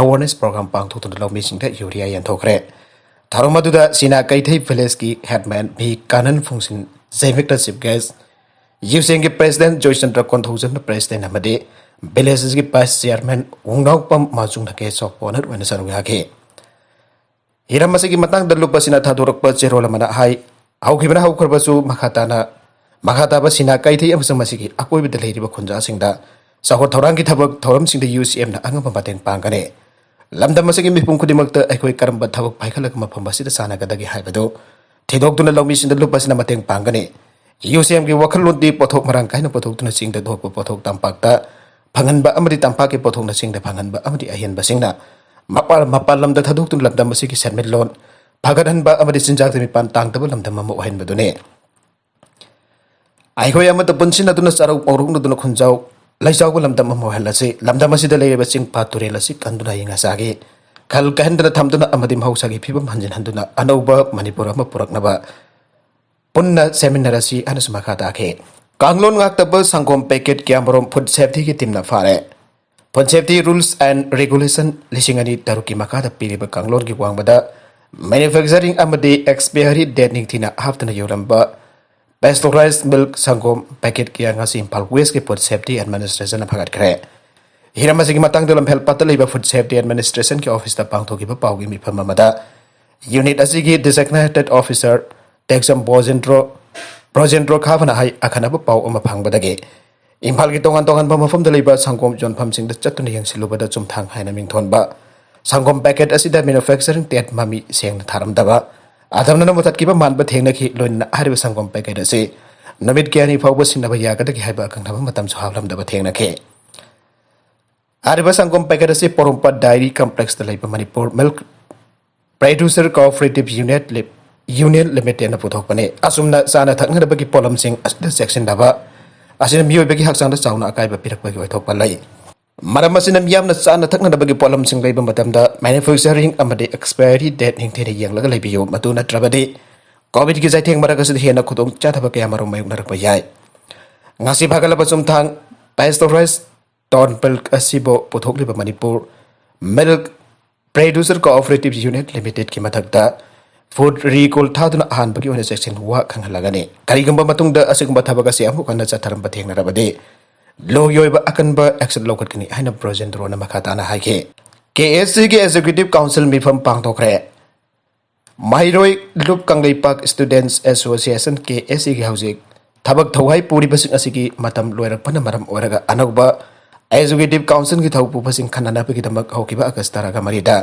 awareness program ꯄꯥꯡꯊꯣꯛꯇꯨꯅ ꯂꯧꯃꯤꯁꯤꯡꯗ urea ꯌꯦꯟꯊꯣꯛꯈ꯭ꯔꯦ꯫ ꯊꯧꯔꯝ ꯑꯗꯨꯗ ꯁꯤꯅꯥ ꯀꯩꯊꯦꯜ village ꯀꯤ headman V Kanan ꯐꯨꯡꯁꯤꯟ ꯖꯩꯃꯤꯛꯇ chief guest, U C M ꯒꯤ President ꯖꯣꯏꯆꯟꯗ꯭ꯔ ꯀꯣꯟꯊꯧꯖꯝꯅ President ꯑꯃꯗꯤ village ꯒꯤ vice chairman ꯋꯨꯡꯅꯥꯎꯄꯝ ꯃꯥꯖꯨꯡꯅ guest of honour ꯑꯣꯏꯅ ꯁꯔꯨꯛ ꯌꯥꯈꯤ꯫ ꯍꯤꯔꯝ ꯑꯁꯤꯒꯤ ꯃꯇꯥꯡꯗ ꯂꯨꯞ ꯑꯁꯤꯅ ꯊꯥꯗꯣꯔꯛꯄ ꯆꯦꯔꯣꯜ ꯑꯃꯅ ꯍꯥꯏ, ꯍꯧꯈꯤꯕꯅ ꯍꯧꯈ꯭ꯔꯕꯁꯨ ꯃꯈꯥ ꯇꯥꯅ, ꯃꯈꯥ ꯇꯥꯕ ꯁꯤꯅꯥ ꯀꯩꯊꯦꯜ ꯑꯃꯁꯨꯡ ꯃꯁꯤꯒꯤ ꯑꯀꯣꯏꯕꯗ ꯂꯩꯔꯤꯕ ꯈꯨꯟꯖꯥꯁꯤꯡꯗ ꯆꯥꯎꯈꯠ ꯊꯧꯔꯥꯡꯒꯤ ꯊꯕꯛ ꯊꯧꯔꯝꯁꯤꯡꯗ U C M ꯅ ꯑꯉꯝꯕ ꯃꯇꯦꯡ ꯄꯥꯡꯒꯅꯤ꯫ ꯂꯝꯗꯝ ꯑꯁꯤꯒꯤ ꯃꯤꯄꯨꯝ ꯈꯨꯗꯤꯡꯃꯛꯇ ꯑꯩꯈꯣꯏ ꯀꯔꯝꯕ ꯊꯕꯛ ꯄꯥꯏꯈꯠꯂꯒ ꯃꯐꯝ ꯑꯁꯤꯗ ꯆꯥꯟꯅꯒꯗꯒꯦ ꯍꯥꯏꯕꯗꯨ ꯊꯤꯗꯣꯛꯇꯨꯅ ꯂꯧꯃꯤꯁꯤꯡꯗ ꯂꯨꯞ ꯑꯁꯤꯅ ꯃꯇꯦꯡ ꯄꯥꯡꯒꯅꯤ꯫ U C M ꯒꯤ ꯋꯥꯈꯜꯂꯣꯟꯗꯤ ꯄꯣꯠꯊꯣꯛ ꯃꯔꯥꯡ ꯀꯥꯏꯅ ꯄꯨꯊꯣꯛꯇꯨꯅ ꯆꯤꯡꯗ ꯊꯣꯛꯄ ꯄꯣꯠꯊꯣꯛ ꯇꯝꯄꯥꯛꯇ ꯐꯪꯍꯟꯕ ꯑꯃꯗꯤ ꯇꯝꯄꯥꯛꯀꯤ ꯄꯣꯠꯊꯣꯛꯅ ꯆꯤꯡꯗ ꯐꯪꯍꯟꯕ ꯑꯃꯗꯤ ꯑꯍꯦꯟꯕꯁꯤꯡꯅ ꯃꯄꯥꯟ, ꯃꯄꯥꯟ ꯂꯝꯗ ꯊꯥꯗꯣꯛꯇꯨꯅ ꯂꯝꯗꯝ ꯑꯁꯤꯒꯤ ꯁꯦꯟꯃꯤꯠꯂꯣꯟ ꯐꯒꯠꯍꯟꯕ ꯑꯃꯗꯤ ꯆꯤꯟꯖꯥꯛꯇ ꯃꯤꯄꯥꯟ ꯇꯥꯡꯗꯕ ꯂꯝꯗꯝ ꯑꯃ ꯑꯣꯏꯍꯟꯕꯗꯨꯅꯤ꯫ ꯑꯩꯈꯣꯏ ꯑꯃꯠꯇ ꯄꯨꯟꯁꯤꯟꯅꯗꯨꯅ ꯆꯥꯔꯧ ꯄꯥꯎꯔꯧꯅꯗꯨꯅ ꯈꯨꯟꯖꯥꯎ ꯂꯩꯖꯥꯎꯕ ꯂꯝꯗꯝ ꯑꯃ ꯑꯣꯏꯍꯜꯂꯁꯤ꯫ ꯂꯝꯗꯝ ꯑꯁꯤꯗ ꯂꯩꯔꯤꯕ ꯆꯤꯡ ꯄꯥꯠ ꯇꯨꯔꯦꯜ ꯑꯁꯤ ꯀꯟꯗꯨꯅ ꯑꯏꯪ ꯑꯁꯥꯒꯤ ꯈꯜ ꯀꯥꯏꯍꯟꯗꯅ ꯊꯝꯗꯨꯅ ꯑꯃꯗꯤ ꯃꯍꯧꯁꯥꯒꯤ ꯐꯤꯕꯝ ꯍꯟꯖꯤꯟꯍꯟꯗꯨꯅ ꯑꯅꯧꯕ ꯃꯅꯤꯄꯨꯔ ꯑꯃ ꯄꯨꯔꯛꯅꯕ ꯄꯨꯟꯅ ꯁꯦꯝꯃꯤꯟꯅꯔꯁꯤ ꯍꯥꯏꯅꯁꯨ ꯃꯈꯥ ꯇꯥꯈꯤ꯫ ꯀꯥꯡꯂꯣꯟ ꯉꯥꯛꯇꯕ ꯁꯪꯒꯣꯝ ꯄꯦꯀꯦꯠ ꯀꯌꯥꯃꯔꯨꯝ ꯐꯨꯗ ꯁꯦꯐꯇꯤꯒꯤ ꯇꯤꯝꯅ ꯐꯥꯔꯦ꯫ Food safety rules and regulation ꯂꯤꯁꯤꯡ ꯑꯅꯤ ꯇꯔꯨꯛꯀꯤ ꯃꯈꯥꯗ ꯄꯤꯔꯤꯕ ꯀꯥꯡꯂꯣꯟꯒꯤ ꯋꯥꯡꯃꯗ ꯃꯦꯅꯨꯐꯦꯛꯆꯔꯤꯡ ꯑꯃꯗꯤ ꯑꯦꯛꯁꯄꯤꯌꯔꯤ ꯗꯦꯠ ꯅꯤꯡꯊꯤꯅ ꯍꯥꯞꯇꯨꯅ ꯌꯣꯜꯂꯝꯕ ꯄꯦꯁꯇꯣꯔꯥꯏꯖ ꯃꯤꯜꯛ ꯁꯪꯒꯣꯝ ꯄꯦꯀꯦꯠ ꯀꯌꯥ ꯉꯁꯤ ꯏꯝꯐꯥꯜ ꯋꯦꯁꯀꯤ ꯐꯨꯗ ꯁꯦꯐꯇꯤ ꯑꯦꯗꯃꯤꯅꯤꯁꯇ꯭ꯔꯦꯁꯟꯅ ꯐꯥꯒꯠꯈ꯭ꯔꯦ꯫ ꯍꯤꯔꯝ ꯑꯁꯤꯒꯤ ꯃꯇꯥꯡꯗ ꯂꯝꯐꯦꯜ ꯄꯥꯠꯇ ꯂꯩꯕ ꯐꯨꯗ ꯁꯦꯐꯇꯤ ꯑꯦꯗꯃꯤꯅꯤꯁꯇ꯭ꯔꯦꯁꯟꯒꯤ ꯑꯣꯐꯤꯁꯇ ꯄꯥꯡꯊꯣꯛꯈꯤꯕ ꯄꯥꯎꯒꯤ ꯃꯤꯐꯝ ꯑꯃꯗ ꯌꯨꯅꯤꯠ ꯑꯁꯤꯒꯤ ꯗꯤꯖꯤꯒꯅꯦꯇꯦꯗ ꯑꯣꯐꯤꯁꯔ ꯇꯦꯛꯆꯝ ꯕꯣꯖꯦꯟꯗ꯭ꯔꯣ ꯕ꯭ꯔꯣꯖꯦꯟꯗ꯭ꯔꯣ ꯈꯥꯕꯅ ꯍꯥꯏ, ꯑꯈꯟꯅꯕ ꯄꯥꯎ ꯑꯃ ꯐꯪꯕꯗꯒꯤ ꯏꯝꯐꯥꯜꯒꯤ ꯇꯣꯉꯥꯟ ꯇꯣꯉꯥꯟꯕ ꯃꯐꯝꯗ ꯂꯩꯕ ꯁꯪꯒꯣꯝ ꯌꯣꯟꯐꯝꯁꯤꯡꯗ ꯆꯠꯇꯨꯅ ꯌꯦꯡꯁꯤꯜꯂꯨꯕꯗ ꯆꯨꯝꯊꯥꯡ ꯍꯥꯏꯅ ꯃꯤꯡꯊꯣꯟꯕ ꯁꯪꯒꯣꯝ ꯄꯦꯀꯦꯠ ꯑꯁꯤꯗ ꯃꯦꯅꯨꯐꯦꯛꯆꯔꯤꯡ ꯗꯦꯠ ꯃꯃꯤ ꯁꯦꯡꯅ ꯊꯥꯔꯝꯗꯕ, ꯑꯊꯝꯅꯅ ꯃꯨꯊꯠꯈꯤꯕ ꯃꯥꯟꯕ ꯊꯦꯡꯅꯈꯤ꯫ ꯂꯣꯏꯅꯅ ꯍꯥꯏꯔꯤꯕ ꯁꯪꯒꯣꯝ ꯄꯦꯀꯦꯠ ꯑꯁꯤ ꯅꯨꯃꯤꯠ ꯀꯌꯥꯅꯤ ꯐꯥꯎꯕ ꯁꯤꯖꯤꯟꯅꯕ ꯌꯥꯒꯗꯒꯦ ꯍꯥꯏꯕ ꯑꯀꯛꯅꯕ ꯃꯇꯝꯁꯨ ꯍꯥꯞꯂꯝꯗꯕ ꯊꯦꯡꯅꯈꯤ꯫ ꯍꯥꯏꯔꯤꯕ ꯁꯪꯒꯣꯝ ꯄꯦꯀꯦꯠ ꯑꯁꯤ ꯄꯣꯔꯣꯝꯄꯥꯠ ꯗꯥꯏꯔꯤ ꯀꯝꯄ꯭ꯂꯦꯛꯁꯇ ꯂꯩꯕ Manipur milk producer cooperative unit ꯂꯤ-, ꯌꯨꯅꯤꯌꯟ ꯂꯤꯃꯤꯇꯦꯗꯅ ꯄꯨꯊꯣꯛꯄꯅꯤ꯫ ꯑꯁꯨꯝꯅ ꯆꯥꯅ ꯊꯛꯅꯅꯕꯒꯤ ꯄꯣꯠꯂꯝꯁꯤꯡ ꯑꯁꯤꯗ ꯆꯦꯛꯁꯤꯟꯗꯕ ꯑꯁꯤꯅ ꯃꯤꯑꯣꯏꯕꯒꯤ ꯍꯛꯆꯥꯡꯗ ꯆꯥꯎꯅ ꯑꯀꯥꯏꯕ ꯄꯤꯔꯛꯄꯒꯤ ꯑꯣꯏꯊꯣꯛꯄ ꯂꯩ꯫ ꯃꯔꯝ ꯑꯁꯤꯅ ꯃꯤꯌꯥꯝꯅ ꯆꯥꯅ ꯊꯛꯅꯅꯕꯒꯤ ꯄꯣꯠꯂꯝꯁꯤꯡ ꯂꯩꯕ ꯃꯇꯝꯗ ꯃꯦꯅꯨꯐꯦꯛꯆꯔꯤꯡ ꯑꯃꯗꯤ ꯑꯦꯛꯁꯄꯥꯏꯔꯤ ꯗꯦꯠ ꯅꯤꯡꯊꯤꯅ ꯌꯦꯡꯂꯒ ꯂꯩꯕꯤꯌꯨ꯫ ꯃꯗꯨ ꯅꯠꯇ꯭ꯔꯕꯗꯤ ꯀꯣꯚꯤꯗꯀꯤ ꯆꯩꯊꯦꯡ ꯃꯔꯛ ꯑꯁꯤꯗ ꯍꯦꯟꯅ ꯈꯨꯗꯣꯡꯆꯥꯗꯕ ꯀꯌꯥꯃꯔꯨꯝ ꯃꯥꯌꯣꯛꯅꯔꯛꯄ ꯌꯥꯏ꯫ ꯉꯁꯤ ꯐꯥꯒꯠꯂꯕ ꯆꯨꯝꯊꯥꯡ ꯄꯦꯁꯇꯣꯔꯥꯏꯖ ꯇꯣꯟ ꯃꯤꯜꯛ ꯑꯁꯤꯕꯨ ꯄꯨꯊꯣꯛꯂꯤꯕ Manipur milk producer cooperative unit ꯂꯤꯃꯤꯇꯦꯗꯀꯤ ꯃꯊꯛꯇ ꯐꯨꯗ ꯔꯤꯀꯣꯜ ꯊꯥꯗꯨꯅ ꯑꯍꯥꯟꯕꯒꯤ ꯑꯣꯏꯅ ꯆꯦꯛꯁꯤꯟ ꯋꯥ ꯈꯪꯍꯜꯂꯒꯅꯤ꯫ ꯀꯔꯤꯒꯨꯝꯕ ꯃꯇꯨꯡꯗ ꯑꯁꯤꯒꯨꯝꯕ ꯊꯕꯛ ꯑꯁꯤ ꯑꯃꯨꯛ ꯍꯟꯅ ꯆꯠꯊꯔꯝꯕ ꯊꯦꯡꯅꯔꯕꯗꯤ ꯂꯣꯒꯤ ꯑꯣꯏꯕ ꯑꯀꯟꯕ ꯑꯦꯛꯁꯟ ꯂꯧꯈꯠꯀꯅꯤ ꯍꯥꯏꯅ ꯕ꯭ꯔꯣꯖꯦꯟꯗ꯭ꯔꯣꯅ ꯃꯈꯥ ꯇꯥꯅ ꯍꯥꯏꯈꯤ꯫ ꯀꯦ ꯑꯦꯁ ꯁꯤꯒꯤ ꯑꯦꯛꯖꯤꯀ꯭ꯌꯨꯇꯤꯚ ꯀꯥꯎꯟꯁꯤꯜ ꯃꯤꯐꯝ ꯄꯥꯡꯊꯣꯛꯈ꯭ꯔꯦ꯫ ꯃꯍꯩꯔꯣꯏ ꯂꯨꯞ ꯀꯪꯂꯩꯄꯥꯛ ꯁ꯭ꯇꯨꯗꯦꯟꯠꯁ ꯑꯦꯁꯣꯁꯤꯌꯦꯁꯟ, ꯀꯦ ꯑꯦꯁ ꯁꯤꯒꯤ ꯍꯧꯖꯤꯛ ꯊꯕꯛ ꯊꯧꯍꯥꯏ ꯄꯨꯔꯤꯕꯁꯤꯡ ꯑꯁꯤꯒꯤ ꯃꯇꯝ ꯂꯣꯏꯔꯛꯄꯅ ꯃꯔꯝ ꯑꯣꯏꯔꯒ ꯑꯅꯧꯕ ꯑꯦꯛꯖꯤꯀ꯭ꯌꯨꯇꯤꯚ ꯀꯥꯎꯟꯁꯤꯜꯒꯤ ꯊꯧ ꯄꯨꯕꯁꯤꯡ ꯈꯟꯅꯅꯕꯒꯤꯗꯃꯛ ꯍꯧꯈꯤꯕ ꯑꯥꯒꯁ ꯇꯔꯥꯃꯔꯤꯗ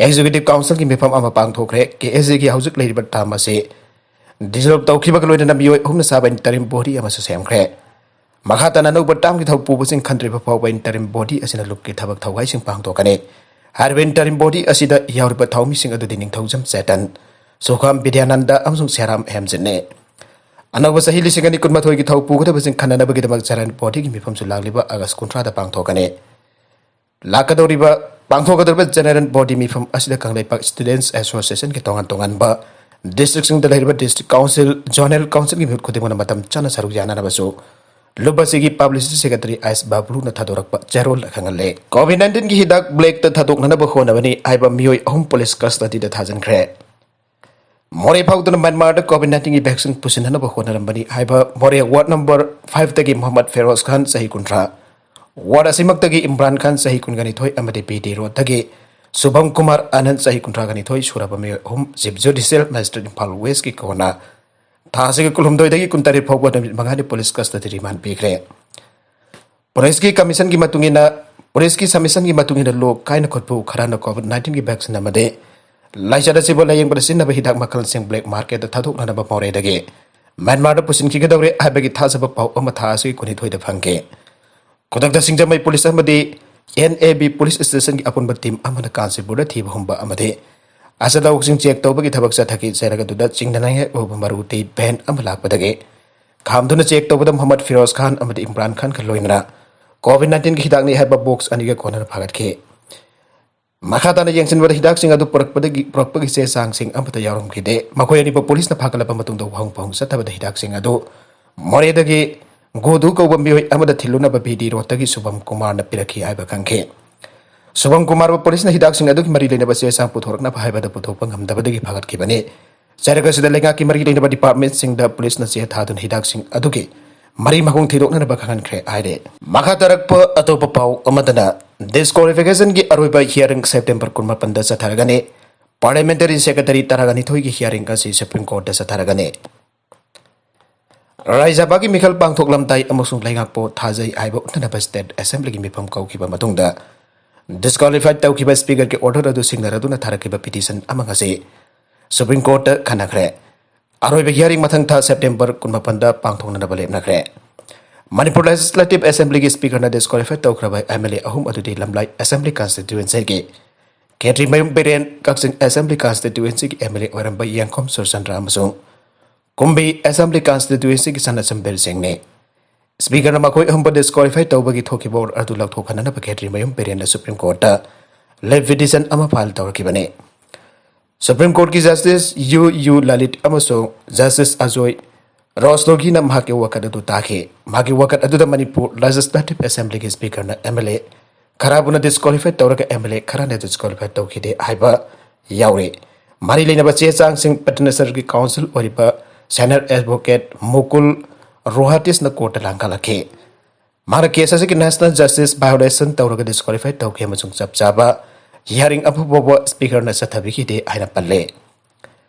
ꯑꯦꯛꯖꯤꯀ꯭ꯌꯨꯇꯤꯚ ꯀꯥꯎꯟꯁꯤꯜꯒꯤ ꯃꯤꯐꯝ ꯑꯃ ꯄꯥꯡꯊꯣꯛꯈ꯭ꯔꯦ꯫ ꯀꯦ ꯑꯦꯁ ꯁꯤꯒꯤ ꯍꯧꯖꯤꯛ ꯂꯩꯔꯤꯕ ꯇꯥꯔꯝ ꯑꯁꯤ ꯗꯤꯖꯣꯜꯕ ꯇꯧꯈꯤꯕꯒ ꯂꯣꯏꯅꯅ ꯃꯤꯑꯣꯏ ꯑꯍꯨꯝꯅ ꯁꯥꯕ ꯏꯟꯇꯔꯤꯝ ꯕꯣꯗꯤ ꯑꯃꯁꯨ ꯁꯦꯝꯈ꯭ꯔꯦ꯫ ꯃꯈꯥ ꯇꯥꯅ ꯑꯅꯧꯕ ꯇꯥꯔꯝꯒꯤ ꯊꯧ ꯄꯨꯕꯁꯤꯡ ꯈꯟꯗ꯭ꯔꯤꯕ ꯐꯥꯎꯕ ꯏꯟꯇꯔꯤꯝ ꯕꯣꯗꯤ ꯑꯁꯤꯅ ꯂꯨꯞꯀꯤ ꯊꯕꯛ ꯊꯧꯍꯥꯏꯁꯤꯡ ꯄꯥꯡꯊꯣꯛꯀꯅꯤ꯫ ꯍꯥꯏꯔꯤꯕ ꯏꯟꯇꯔꯤꯝ ꯕꯣꯗꯤ ꯑꯁꯤꯗ ꯌꯥꯎꯔꯤꯕ ꯊꯧꯃꯤꯁꯤꯡ ꯑꯗꯨꯗꯤ ꯅꯤꯡꯊꯧꯖꯝ ꯆꯦꯇꯟ, ꯁꯨꯈꯥꯝ ꯕꯤꯗ꯭ꯌꯥꯅꯟꯗ ꯑꯃꯁꯨꯡ ꯁꯦꯔꯥꯝ ꯍꯦꯝꯖꯤꯠꯅꯤ꯫ ꯑꯅꯧꯕ ꯆꯍꯤ ꯂꯤꯁꯤꯡ ꯑꯅꯤ ꯀꯨꯟꯃꯥꯊꯣꯏꯒꯤ ꯊꯧ ꯄꯨꯒꯗꯕꯁꯤꯡ ꯈꯟꯅꯅꯕꯒꯤꯗꯃꯛ ꯆꯔꯟ ꯕꯣꯗꯤꯒꯤ ꯃꯤꯐꯝꯁꯨ ꯂꯥꯛꯂꯤꯕ ꯑꯥꯒꯁ ꯀꯨꯟꯊ꯭ꯔꯥꯗ ꯄꯥꯡꯊꯣꯛꯀꯅꯤ꯫ ꯂꯥꯛꯀꯗꯧꯔꯤꯕ ꯄꯥꯡꯊꯣꯛꯀꯗꯧꯔꯤꯕ ꯖꯦꯅꯔꯦꯜ ꯕꯣꯗꯤ ꯃꯤꯐꯝ ꯑꯁꯤꯗ ꯀꯪꯂꯩꯄꯥꯛ ꯁ꯭ꯇꯨꯗꯦꯟꯠꯁ ꯑꯦꯁꯣꯁꯤꯌꯦꯁꯟꯒꯤ ꯇꯣꯉꯥꯟ ꯇꯣꯉꯥꯟꯕ ꯗꯤꯁꯇ꯭ꯔꯤꯛꯁꯤꯡꯗ ꯂꯩꯔꯤꯕ ꯗꯤꯁꯇ꯭ꯔꯤꯛ ꯀꯥꯎꯟꯁꯤꯜ, ꯖꯣꯅꯦꯜ ꯀꯥꯎꯟꯁꯤꯜꯒꯤ ꯃꯤꯍꯨꯠ ꯈꯨꯗꯤꯡꯃꯛꯅ ꯃꯇꯝ ꯆꯥꯅ ꯁꯔꯨꯛ ꯌꯥꯅꯅꯕꯁꯨ ꯂꯨꯞ ꯑꯁꯤꯒꯤ ꯄꯕ꯭ꯂꯤꯁꯤꯇꯤ ꯁꯦꯀ꯭ꯔꯦꯇꯔꯤ ꯑꯥꯏꯁ ꯕꯥꯕ꯭ꯂꯨꯅ ꯊꯥꯗꯣꯔꯛꯄ ꯆꯦꯔꯣꯜꯗ ꯈꯪꯍꯜꯂꯦ꯫ ꯀꯣꯚꯤꯗ ꯅꯥꯏꯟꯇꯤꯟꯒꯤ ꯍꯤꯗꯥꯛ ꯕ꯭ꯂꯦꯛꯇ ꯊꯥꯗꯣꯛꯅꯅꯕ ꯍꯣꯠꯅꯕꯅꯤ ꯍꯥꯏꯕ ꯃꯤꯑꯣꯏ ꯑꯍꯨꯝ ꯄꯨꯂꯤꯁ ꯀꯁꯇꯗꯤꯗ ꯊꯥꯖꯤꯟꯈ꯭ꯔꯦ꯫ ꯃꯣꯔꯦ ꯐꯥꯎꯗꯨꯅ ꯃ꯭ꯌꯥꯟꯃꯥꯔꯗ ꯀꯣꯚꯤꯗ ꯅꯥꯏꯟꯇꯤꯟꯒꯤ ꯚꯦꯛꯁꯤꯟ ꯄꯨꯁꯤꯟꯅꯅꯕ ꯍꯣꯠꯅꯔꯝꯕꯅꯤ ꯍꯥꯏꯕ ꯃꯣꯔꯦ ꯋꯥꯔꯗ ꯅꯝꯕꯔ ꯐꯥꯏꯚꯇꯒꯤ ꯃꯣꯍꯝꯃꯗ ꯐꯤꯔꯣꯖ ꯈꯥꯟ, ꯆꯍꯤ ꯀꯨꯟꯊ꯭ꯔꯥ, ꯋꯥꯔꯗ ꯑꯁꯤꯃꯛꯇꯒꯤ ꯏꯝꯔꯥꯟ ꯈꯥꯟ, ꯆꯍꯤ ꯀꯨꯟꯒ ꯅꯤꯊꯣꯏ, ꯑꯃꯗꯤ ꯕꯤ ꯗꯤ ꯔꯣꯗꯇꯒꯤ ꯁꯨꯚꯝ ꯀꯨꯃꯥꯔ ꯑꯅꯟ, ꯆꯍꯤ ꯀꯨꯟꯊ꯭ꯔꯥꯒ ꯅꯤꯊꯣꯏ ꯁꯨꯔꯕ ꯃꯤꯑꯣꯏ ꯑꯍꯨꯝ ꯆꯤꯐ ꯖꯨꯗꯤꯁꯤꯌꯦꯜ ꯃꯦꯖꯤꯁꯇ꯭ꯔꯦꯠ ꯏꯝꯐꯥꯜ ꯋꯦꯁꯀꯤ ꯀꯣꯟꯅ ꯊꯥ ꯑꯁꯤꯒꯤ ꯀꯨꯟꯍꯨꯝꯗꯣꯏꯗꯒꯤ ꯀꯨꯟꯇꯔꯦꯠ ꯐꯥꯎꯕ ꯅꯨꯃꯤꯠ ꯃꯉꯥꯅꯤ ꯄꯨꯂꯤꯁ ꯀꯁꯇꯗꯤ ꯔꯤꯃꯥꯟ ꯄꯤꯈ꯭ꯔꯦ꯫ ꯄꯨꯂꯤꯁꯀꯤ ꯀꯃꯤꯁꯟꯒꯤ ꯃꯇꯨꯡ ꯏꯟꯅ, ꯄꯨꯂꯤꯁꯀꯤ ꯁꯃꯤꯁꯟꯒꯤ ꯃꯇꯨꯡ ꯏꯟꯅ ꯂꯣꯛ ꯀꯥꯏꯅ ꯈꯨꯠꯄꯨ ꯈꯔꯅ ꯀꯣꯚꯤꯗ ꯅꯥꯏꯟꯇꯤꯟꯒꯤ ꯚꯦꯛꯁꯤꯟ ꯑꯃꯗꯤ ꯂꯥꯏꯆꯠ ꯑꯁꯤꯕꯨ ꯂꯥꯌꯦꯡꯕꯗ ꯁꯤꯖꯤꯟꯅꯕ ꯍꯤꯗꯥꯛ ꯃꯈꯜꯁꯤꯡ ꯕ꯭ꯂꯦꯛ ꯃꯥꯔꯀꯦꯠꯇ ꯊꯥꯗꯣꯛꯅꯅꯕ ꯃꯣꯔꯦꯗꯒꯤ ꯃ꯭ꯌꯥꯟꯃꯥꯔꯗ ꯄꯨꯁꯤꯟꯈꯤꯒꯗꯧꯔꯦ ꯍꯥꯏꯕꯒꯤ ꯊꯥꯖꯕ ꯄꯥꯎ ꯑꯃ ꯊꯥ ꯑꯁꯤꯒꯤ ꯀꯨꯟꯅꯤꯊꯣꯏꯗ ꯐꯪꯈꯤ꯫ ꯈꯨꯗꯛꯇ ꯁꯤꯡꯖꯃꯩ ꯄꯨꯂꯤꯁ ꯑꯃꯗꯤ ꯑꯦꯟ ꯑꯦ ꯕꯤ ꯄꯨꯂꯤꯁ ꯁ꯭ꯇꯦꯁꯟꯒꯤ ꯑꯄꯨꯟꯕ ꯇꯤꯝ ꯑꯃꯅ ꯀꯥꯟꯆꯤꯄꯨꯔꯗ ꯊꯤꯕ ꯍꯨꯝꯕ ꯑꯃꯗꯤ ꯑꯆꯥꯊꯥꯎꯁꯤꯡ ꯆꯦꯛ ꯇꯧꯕꯒꯤ ꯊꯕꯛ ꯆꯠꯊꯈꯤ꯫ ꯆꯩꯔꯛ ꯑꯗꯨꯗ ꯆꯤꯡꯅꯅꯤꯡꯉꯥꯏ ꯑꯣꯏꯕ ꯃꯔꯨꯇꯤ ꯚꯦꯟ ꯑꯃ ꯂꯥꯛꯄꯗꯒꯤ ꯈꯥꯝꯗꯨꯅ ꯆꯦꯛ ꯇꯧꯕꯗ ꯃꯨꯍꯝꯃꯗ ꯐꯤꯔꯣꯖ ꯈꯥꯟ ꯑꯃꯗꯤ ꯏꯝꯔꯥꯟ ꯈꯥꯟꯒ ꯂꯣꯏꯅꯅ ꯀꯣꯚꯤꯗ ꯅꯥꯏꯟꯇꯤꯟꯒꯤ ꯍꯤꯗꯥꯛꯅꯤ ꯍꯥꯏꯕ ꯕꯣꯛꯁ ꯑꯅꯤꯒ ꯀꯣꯟꯅꯅ ꯐꯥꯒꯠꯈꯤ꯫ ꯃꯈꯥ ꯇꯥꯅ ꯌꯦꯡꯁꯤꯟꯕꯗ ꯍꯤꯗꯥꯛꯁꯤꯡ ꯑꯗꯨ ꯄꯨꯔꯛꯄꯗꯒꯤ, ꯄꯨꯔꯛꯄꯒꯤ ꯆꯦ ꯆꯥꯡꯁꯤꯡ ꯑꯃꯠꯇ ꯌꯥꯎꯔꯝꯈꯤꯗꯦ꯫ ꯃꯈꯣꯏ ꯑꯅꯤꯕꯨ ꯄꯨꯂꯤꯁꯅ ꯐꯥꯒꯠꯂꯕ ꯃꯇꯨꯡꯗ ꯋꯥꯍꯪ ꯄꯥꯎꯍꯪ ꯆꯠꯊꯕꯗ ꯍꯤꯗꯥꯛꯁꯤꯡ ꯑꯗꯨ ꯃꯣꯔꯦꯗꯒꯤ ꯒꯣꯗꯨ ꯀꯧꯕ ꯃꯤꯑꯣꯏ ꯑꯃꯗ ꯊꯤꯜꯂꯨꯅꯕ ꯕꯤ ꯗꯤ ꯔꯣꯗꯇꯒꯤ ꯁꯨꯚꯝ ꯀꯨꯃꯥꯔꯅ ꯄꯤꯔꯛꯈꯤ ꯍꯥꯏꯕ ꯈꯪꯈꯤ꯫ ꯁꯨꯚꯝ ꯀꯨꯃꯥꯔꯕꯨ ꯄꯨꯂꯤꯁꯅ ꯍꯤꯗꯥꯛꯁꯤꯡ ꯑꯗꯨꯒꯤ ꯃꯔꯤ ꯂꯩꯅꯕ ꯆꯦ ꯆꯥꯡ ꯄꯨꯊꯣꯔꯛꯅꯕ ꯍꯥꯏꯕꯗ ꯄꯨꯊꯣꯛꯄ ꯉꯝꯗꯕꯗꯒꯤ ꯐꯥꯒꯠꯈꯤꯕꯅꯤ꯫ ꯆꯩꯔꯛ ꯑꯁꯤꯗ ꯂꯩꯉꯥꯛꯀꯤ ꯃꯔꯤ ꯂꯩꯅꯕ ꯗꯤꯄꯥꯔꯠꯃꯦꯟꯠꯁꯤꯡꯗ ꯄꯨꯂꯤꯁꯅ ꯆꯦ ꯊꯥꯗꯨꯅ ꯍꯤꯗꯥꯛꯁꯤꯡ ꯑꯗꯨꯒꯤ ꯃꯔꯤ ꯃꯈꯣꯡ ꯊꯤꯗꯣꯛꯅꯅꯕ ꯈꯪꯍꯟꯈ꯭ꯔꯦ ꯍꯥꯏꯔꯦ꯫ ꯃꯈꯥ ꯇꯥꯔꯛꯄ ꯑꯇꯣꯞꯄ ꯄꯥꯎ ꯑꯃꯗꯅ, ꯗꯤꯁꯀ꯭ꯋꯥꯂꯤꯐꯤꯀꯦꯁꯟꯒꯤ ꯑꯔꯣꯏꯕ ꯍꯤꯌꯥꯔꯤꯡ ꯁꯦꯞꯇꯦꯝꯕꯔ ꯀꯨꯟꯃꯥꯄꯟꯗ ꯆꯠꯊꯔꯒꯅꯤ꯫ ꯄꯥꯔꯂꯤꯌꯥꯃꯦꯟꯇꯔꯤ ꯁꯦꯀ꯭ꯔꯦꯇꯔꯤ ꯇꯔꯥꯒ ꯅꯤꯊꯣꯏꯒꯤ ꯍꯤꯌꯥꯔꯤꯡ ꯑꯁꯤ ꯁꯨꯄ꯭ꯔꯤꯝ ꯀꯣꯔꯠꯇ ꯆꯠꯊꯔꯒꯅꯤ꯫ ꯔꯥꯖ꯭ꯌ ꯁꯚꯥꯒꯤ ꯃꯤꯈꯜ ꯄꯥꯡꯊꯣꯛꯂꯝꯗꯥꯏ ꯑꯃꯁꯨꯡ ꯂꯩꯉꯥꯛꯄꯨ ꯊꯥꯖꯩ ꯍꯥꯏꯕ ꯎꯠꯅꯅꯕ ꯁ꯭ꯇꯦꯠ ꯑꯦꯁꯦꯝꯕ꯭ꯂꯤꯒꯤ ꯃꯤꯐꯝ ꯀꯧꯈꯤꯕ ꯃꯇꯨꯡꯗ, ꯗꯤꯁꯀ꯭ꯋꯥꯂꯤꯐꯥꯏꯗ ꯇꯧꯈꯤꯕ ꯁ꯭ꯄꯤꯀꯔꯒꯤ ꯑꯣꯔꯗꯔ ꯑꯗꯨ ꯁꯤꯡꯅꯔꯗꯨꯅ ꯊꯥꯔꯛꯈꯤꯕ ꯄꯤꯇꯤꯁꯟ ꯑꯃ ꯉꯁꯤ ꯁꯨꯄ꯭ꯔꯤꯝ ꯀꯣꯔꯠꯇ ꯈꯟꯅꯈ꯭ꯔꯦ꯫ ꯑꯔꯣꯏꯕ ꯍꯤꯌꯥꯔꯤꯡ ꯃꯊꯪ ꯊꯥ ꯁꯦꯞꯇꯦꯝꯕꯔ ꯀꯨꯟꯃꯥꯄꯟꯗ ꯄꯥꯡꯊꯣꯛꯅꯅꯕ ꯂꯦꯞꯅꯈ꯭ꯔꯦ꯫ ꯃꯅꯤꯄꯨꯔ ꯂꯦꯖꯤꯁꯂꯦꯇꯤꯚ ꯑꯦꯁꯦꯝꯕ꯭ꯂꯤꯒꯤ ꯁ꯭ꯄꯤꯀꯔꯅ ꯗꯤꯁꯀ꯭ꯋꯥꯂꯤꯐꯥꯏꯗ ꯇꯧꯈ꯭ꯔꯕ ꯑꯦꯝ ꯑꯦꯜ ꯑꯦ ꯑꯍꯨꯝ ꯑꯗꯨꯗꯤ ꯂꯝꯂꯥꯏ ꯑꯦꯁꯦꯝꯕ꯭ꯂꯤ ꯀꯟꯁꯇꯤꯇ꯭ꯌꯨꯑꯦꯟꯁꯤꯒꯤ ꯈꯦꯇ꯭ꯔꯤꯃꯌꯨꯝ ꯕꯤꯔꯦꯟ, ꯀꯛꯆꯤꯡ ꯑꯦꯁꯦꯝꯕ꯭ꯂꯤ ꯀꯟꯁꯇꯤꯇ꯭ꯌꯨꯑꯦꯟꯁꯤꯒꯤ ꯑꯦꯝ ꯑꯦꯜ ꯑꯦ ꯑꯣꯏꯔꯝꯕ ꯌꯦꯡꯈꯣꯝ ꯁꯨꯔꯆꯟꯗ꯭ꯔ ꯑꯃꯁꯨꯡ ꯀꯨꯝꯕꯤ ꯑꯦꯁꯦꯝꯕ꯭ꯂꯤ ꯀꯟꯁꯇꯤꯇ꯭ꯌꯨꯑꯦꯟꯁꯤꯒꯤ ꯁꯅꯥꯆꯝꯕꯤꯔ ꯁꯤꯡꯅꯤ꯫ ꯁ꯭ꯄꯤꯀꯔꯅ ꯃꯈꯣꯏ ꯑꯍꯨꯝꯕꯨ ꯗꯤꯁꯀ꯭ꯋꯥꯂꯤꯐꯥꯏ ꯇꯧꯕꯒꯤ ꯊꯣꯛꯈꯤꯕ ꯑꯣꯔꯗꯔ ꯑꯗꯨ ꯂꯧꯊꯣꯛꯍꯟꯅꯅꯕ ꯈꯦꯇ꯭ꯔꯤꯃꯌꯨꯝ ꯕꯤꯔꯦꯟꯅ ꯁꯨꯄ꯭ꯔꯤꯝ ꯀꯣꯔꯠꯇ ꯂꯤꯞ ꯄꯤꯇꯤꯁꯟ ꯑꯃ ꯐꯥꯏꯜ ꯇꯧꯔꯛꯈꯤꯕꯅꯤ꯫ ꯁꯨꯄ꯭ꯔꯤꯝ ꯀꯣꯔꯠꯀꯤ ꯖꯁꯇꯤꯁ ꯌꯨ ꯌꯨ ꯂꯂꯤꯠ ꯑꯃꯁꯨꯡ ꯖꯁꯇꯤꯁ ꯑꯖꯣꯏ ꯔꯣꯁꯇꯣꯒꯤꯅ ꯃꯍꯥꯛꯀꯤ ꯋꯥꯀꯠ ꯑꯗꯨ ꯇꯥꯈꯤ꯫ ꯃꯍꯥꯛꯀꯤ ꯋꯥꯀꯠ ꯑꯗꯨꯗ ꯃꯅꯤꯄꯨꯔ ꯂꯦꯖꯤꯁꯂꯦꯇꯤꯚ ꯑꯦꯁꯦꯝꯕ꯭ꯂꯤꯒꯤ ꯁ꯭ꯄꯤꯀꯔꯅ ꯑꯦꯝ ꯑꯦꯜ ꯑꯦ ꯈꯔꯥꯕꯨꯅ ꯗꯤꯁꯀ꯭ꯋꯥꯂꯤꯐꯥꯏ ꯇꯧꯔꯒ ꯑꯦꯝ ꯑꯦꯜ ꯑꯦ ꯈꯔꯅ ꯗꯤꯁꯀ꯭ꯋꯥꯂꯤꯐꯥꯏ ꯇꯧꯈꯤꯗꯦ ꯍꯥꯏꯕ ꯌꯥꯎꯔꯤ꯫ ꯃꯔꯤ ꯂꯩꯅꯕ ꯆꯦ ꯆꯥꯡꯁꯤꯡ ꯄꯦꯇꯤꯁꯅꯔꯒꯤ ꯀꯥꯎꯟꯁꯤꯜ ꯑꯣꯏꯔꯤꯕ ꯁꯦꯅꯤꯌꯔ ꯑꯦꯗꯚꯣꯀꯦꯠ ꯃꯨꯀꯨꯜ ꯔꯣꯍꯥꯇꯤꯁꯅ ꯀꯣꯔꯠꯇ ꯂꯥꯡꯈꯠꯂꯛꯈꯤ꯫ ꯃꯍꯥꯛꯅ ꯀꯦꯁ ꯑꯁꯤꯒꯤ ꯅꯦꯁꯅꯦꯜ ꯖꯁꯇꯤꯁ ꯚꯥꯏꯑꯣꯂꯦꯁꯟ ꯇꯧꯔꯒ ꯗꯤꯁꯀ꯭ꯋꯥꯂꯤꯐꯥꯏ ꯇꯧꯈꯤ ꯑꯃꯁꯨꯡ ꯆꯞ ꯆꯥꯕ ꯍꯤꯌꯥꯔꯤꯡ ꯑꯃ ꯐꯥꯎꯕ ꯁ꯭ꯄꯤꯀꯔꯅ ꯆꯠꯊꯕꯤꯈꯤꯗꯦ ꯍꯥꯏꯅ ꯄꯜꯂꯦ꯫